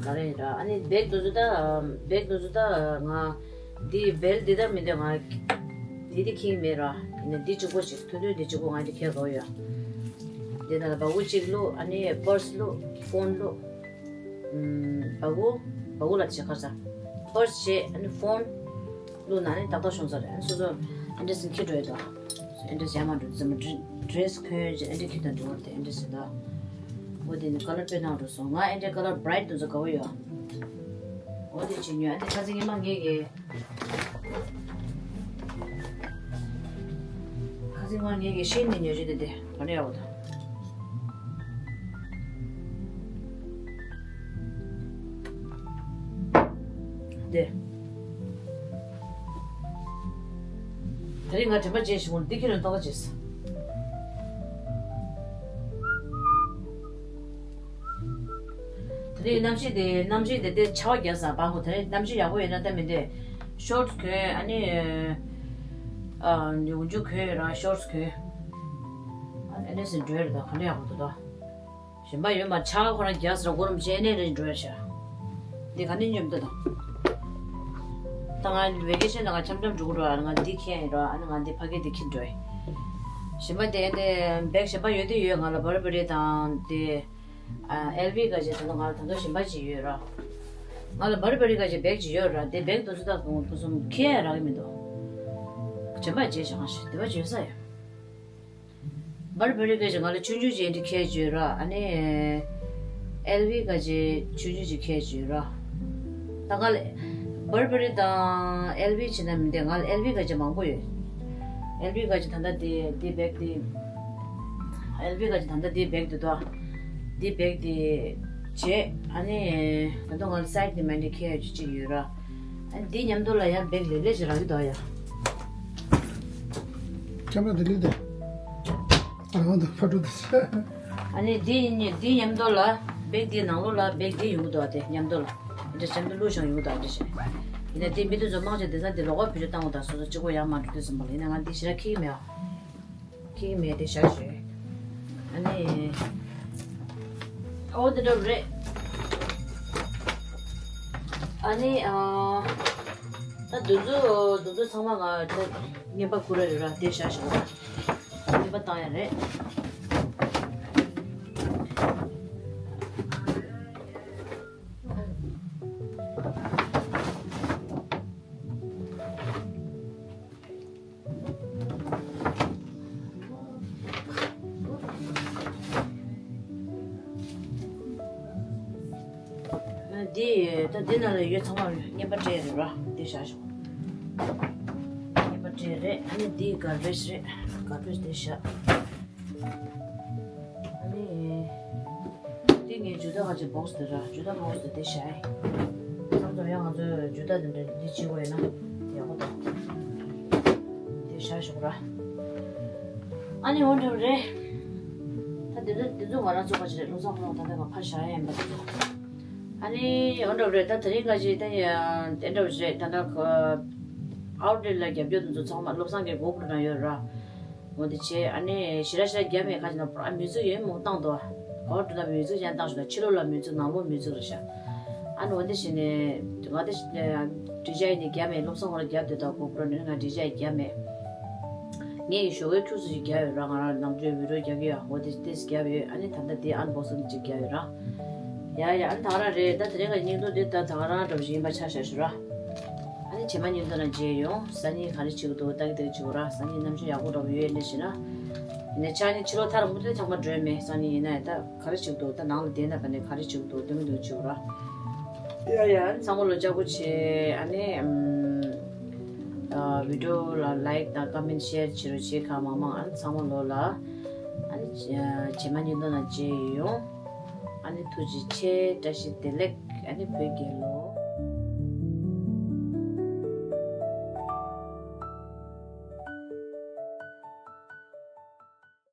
ག་རེ་ཡིན་ར། ཨ་ནི་བེག་དེ་ཚོ་ད་བེག་དེ་ཚོ་ད་ང་འདི་བེལ་འདི་ད་མི་འདོད། ང་འདི་དེ་ཁྱེར་མེད་ར། ཡིན་ན་འདི་གཅིག་པོ་ཞིག་ཐུང་ཐུང་འདི་གཅིག་པོ་ང་འདི་ཁྱེར་དགོས་ཡོད། འདི་ནང་ལ་བ་གུ་གཅིག་བླུགས། ཨ་ནི་པར་སི་བླུགས། ཕོན་བླུགས། ཨུམ། བ་གུ། བ་གུ་ལ་བྱེད་ཁ་ས། པར་སི་བྱེད། ཨ་ནི་ཕོན་བླུགས་ན་ནི་ཏག་ཏག་ཤོང་ས་རེད། ཨ་ནི་སོ་སོ་ཨེ་འདྲས་སེ་འཁྱེར་འགྲོ་ཡོད་དོ། ཨེ་འདྲས་ཡར་མར་འགྲོ་དུས་ཙམ་པ་ཌི་རེ་སི་གོན་ཡོད་ཅེས་ཨེ་འདྲས་འཁྱེར་དང་འགྲོ་བར་དེ་ཨེ་འདྲས་ཟེར་དོ། འོ་དེ་ནི་ཀ་ལར་དཔེ་ནག་འགྲོ་སོང་། ང་ཨེ་འདྲས་ཀ་ལར་བྷ་རའིཊ་དེ་ཚོ་དགའ་བོ་ཡོད། འོ་དེ་བྱེད་ཉོས། ཨ་དེ་ཁ་སང་ཉི་མ་ངེད་ཀྱིས། ཁ་སང་ཉི་མ་ངེད་ཀྱིས་ཤེས་ནས་ཉོས་ཀྱི་དེ་དེ་ག་ནས་ཡག་པོ་དང་། དེ། དེ་རིང་ང་དྲན་པ་བརྗེད་ཞིག་འོང་འདི་ཁྱེད་རང་ཏག་ཏག་བརྗེད་སོང་། དེ་རིང་གནམ་གཤིས་དེ་གནམ་གཤིས་དེ་དེ་ཆར་པ་རྒྱག་ས་བ་ཧོ། དེ་རིང་གནམ་གཤིས་ཡག་པོ་ཡོད་ན་ད་མི་འདོད། ཤོར་ཊི་གོན། ཨ་ནི་ཨ་ཡོང་རྒྱུ་གོན་ཡོད་ར། ཤོར་ཊི་གོན། ཨ་ནི་ཨེ་ནས་འགྲོ་ཡ་རེད། ད་ག་ནས་ཡག་པོ་འདུག་ད། གཞན་པ་ཡོད་མ། ཆར་པ་ཁོ་རང་རྒྱག་ས་ར་སྒོ་རུམ་བྱས་ནས་རེད་འགྲོ་ཡ་ཤ། འདི་ག་ནས་ཉོས་མི་འདུག་ད། ད་ང་བེ་ཀེ་ཤན་ལ་ང་འཆམ་འཆམ་འགྲོ་གི་འགྲོ་ཡ། ང་འདི་ཁྱེར་ཡིན་ར། ཨ་ནི་ང་འདི་ཕ་གི་འདི་ཁྱེར་འགྲོ་ཡ། གཞན་པ་དེ་དེ་བེག་གཞན་པ་ཡོད་དེ་ཡོད། ང་ལ་བར་བེ་རི་དང་དེ། ཨ་ཨེལ་བི་ག་ཅེ་ད་ང་ལ་ད་ལྟ་གཞན་པ་ཅིག་ཡོད་ར། ང་ལ་བར་བེ་རི་ག་ཅེ་བེག་ཅིག་ཡོད་ར། དེ་བེག་དུ་ཚོད་ད་གང་དུ་སོང་ཁྱེར་ཡ་རག་གི་མི་འདུག་གཞན་པ་བརྗེད་བཞག་ཤ། དེ་བ་བརྗེད་ས་ཡ། བར་བར་རི་ག་ཅིག་ང་ལ་ཆུང་ཆུང་ཅིག་འདི་ཁྱེར་བྱོས་ར། ཨ་ནི་ཨེལ་ཝི་ག་ཅིག་ཆུང་ཆུང་ཅིག་ཁྱེར་བྱོས་ར། ད་ང་ལ་བར་བར་རི་དང་ཨེལ་ཝི་བྱས་ན་མི་འདི་ང་ལ་ཨེལ་ཝི་ག་ཅིག་མང་པོ་ཡོད། ཨེལ་ཝི་ག་ཅིག་ད་ལྟ་འདི་འདི་བེག་འདི། ཨེལ་ཝི་ག་ཅིག་ད་ལྟ་འདི་བེག་འདི་དོ། འདི་བེག་འདི་བྱས། ཨ་ནི་ད་དུང་ང་ལ་སའིཌ་ནས་མ་འདི་ཁྱེར་ཡོད་ཅིག་ཡོད་ར། ཨ་ནི་འདི་མཉམ་དུ་ལ་ཡང་བེག་ལེ་ལེ་ཞིག་རག་གི་འདུག་ཡ། ཁྱམས་ར་དེ་ལི་དེ། ཨ་ནི་འདི་ཡིན་ནི་འདི་མཉམ་དུ་ལ་བེག་འདི་ནང་ལོགས་ལ་བེག་འདི་ཡོང་གི་འདུག་དེ་མཉམ་དུ་ལ། འདི་འདྲ་མཉམ་དུ་བླུགས་ཤིང་ཡོང་གི་འདུག་འདི་བྱས། ཡིན་ན་དེ་མི་དེ་ཚོ་མང་ཆེ་དེང་སང་འདི་ལོགས་ཀ་བེད་སྤྱོད་བཏང་གི་འདུག་སོ་སོ་གཅིག་པོ་ཡང་མ་འགྲོ་དུས་ཙམ་པ་ལ། ཡིན་ན་ང་འདི་ཞེ་དྲག་ཁེ་གི་མེད་ཨ། ཁེ་གི་མེད་དེ་བཞག་ཞོད། ཨ་ནི། ཨོ་དེ་འདྲ་རེད། ཨ་ནི་ཨ། ད་འདི་ཚོ་འདི་ཚོ་ཚང་མ་ང་ད་རྔན་པ་བསྐུར་ར་རེད་ར། དེ་བཞག་ཞོད་ར། རྔན་པ་བཏང་ཡ་རེད། འདི་ད་འདི་ནང་ལ་ཡོད་ཚང་མ་རྔན་པ་སྤྲད་རེད་ར། འདི་བཞག་ཞོག་རྔན་པ་སྤྲད་རེད། ཨ་ནི་འདི་གར་བེཇ་རེད། གར་བེཇ་འདི་བཞག་ཨ་ནི། འདི་ངའི་ཇུ་ཏ་ག་ཅིག་བོག་སི་དེ་ར། ཇུ་ཏ་བོག་སི་དེ་བཞག་ཨེ། མཚམས་མཚམས་ཡང་ང་ཚོས་ཇུ་ཏ་དེ་འདྲ་འདི་བྱེད་དགོས་ཡོད་ན་ཡག་པོ་འདུག་དེ་བཞག་ཞོག་ར། ཨ་ནི་འོ་འདྲ་བ་རེད། ད་འདི་ཚོ་འདི་ཚོ་ང་རང་ཚོ་ག་ཅིག་རེད། བློ་བཟང་ཁོ་རང་ད་ལྟ་ག་ཕར་བཞག་ཡ་ཡིན་པ་འདི་ཚོ། ཨ་ནི་འོ་འདྲ་བ་རེད། ད་དེ་རིང་ག་ཅིག་ད་ཡ་དེ་འདྲ་བ་རེད། ད་ལྟ་ཁོ་ཨའུ་ཊི་ལེཊ་ལ་རྒྱབ་སྐྱོར་དེ་ཚོ་ཚང་མ་བློ་བཟང་གི་གོ་པུ་ན་ཡོད་ར། འོ་དེ་བྱས། ཨ་ནི་ཞེ་དྲག་ཞེ་དྲག་རྒྱབ་མེད། ཁ་ཅིག་ན་པུ་ར་མིའུ་ཛིག་ཡོད་མོ་བཏང་འདུག་ག་བར་དུ་ན་མིའུ་ཛིག་ཅན་བཏང་ཞུ་ན་ཕྱི་ལོགས་ལ་མིའུ་ཛིག་ནང་ལོགས་མིའུ་ཛིག་རེད་ཤག་ཨ་ནི་འོ་དེ་བྱས་ནས་ང་དེ་འགྲིག་ཅག་ཡིན་ནི་རྒྱབ་མེད། བློ་བཟང་ཁོ་ར་རྒྱབ་དེ་དང་གོ་པུ་ར་ནི་ང་འགྲིག་ཅག་ཡིན་རྒྱབ་མེད། ངས་ཡི་ཞོགས་ཀའི་ཁྱུག་ཙམ་ཞིག་རྒྱབ་ཡོད་ར། ང་རང་ནམ་རྒྱུན་བི་ཌིའོ་རྒྱག་གི་ཡོད། འོ་དེ་དེ་རྒྱབ་ཡོད། ཨ་ནི་ད་ལྟ་དེ་ཨན་བོག་སིང་ཅིག་རྒྱབ་ཡོད་ར། ཡ་ཡ། ཨ་ནི་ད་ག་རང་རེད། ད་དེ་རིང་གི་བརྙན་ཐུང་འདི་ད་ད་ག་རང་འདྲ་པོ་ཞིག་ཡིན་པ་ཆ་བཞག་ཞུ་ར། ཨ་ནི་རྗེས་མ་བརྙན་ཐུང་ནང་མཇལ་ཡོང་། སང་ཉིན་ག་རེ་བྱེད་ཀྱི་འདུག་ལྟ་གི་ལྟ་གི་བྱེད་དགོས་ར། སང་ཉིན་གནམ་གཤིས་ཡག་པོ་འདྲ་པོ་ཡོད་ལེ་ཞེ་ན། ཡིན་ནའི་ཆ་ནི་ཕྱི་ལོགས་ཐག་རིང་པོ་དེ་ཚང་མ་འགྲོ་ཡ་མེད། སང་ཉིན་ཡིན་ན་ཡང་ད་ག་རེ་བྱེད་ཀྱི་འདུག་ད་ནང་ལ་བསྡད་ན་ག་ནས་ག་རེ་བྱེད་ཀྱི་འདུག་སྡོད་མི་འདུག་བྱེད་དགོས་ར། ཡ་ཡ། ཨ་ནི་ཚང་མ་ལོ་ལྕགས་པོ་བྱེད། ཨ་ནི་ཨམ། ཨ། བི་ཌིའོ་ལ་ལའིཀ་དང་ཀོ་མེན་ཤེར་བྱེད་རོགས་བྱེད། གང་མང་མང་། ཨ་ནི་ཚང་མ་ལོ་ལ། ཨ་ནི་རྗེས་མ་བརྙན་ཐུང་ནང་མཇལ་ཡོང་། ཨ་ནི་ཐུགས་རྗེ་ཆེ། བཀྲ་ཤིས་བདེ་ལེགས། ཨ་ནི་བོད་རྒྱལ་ལོ།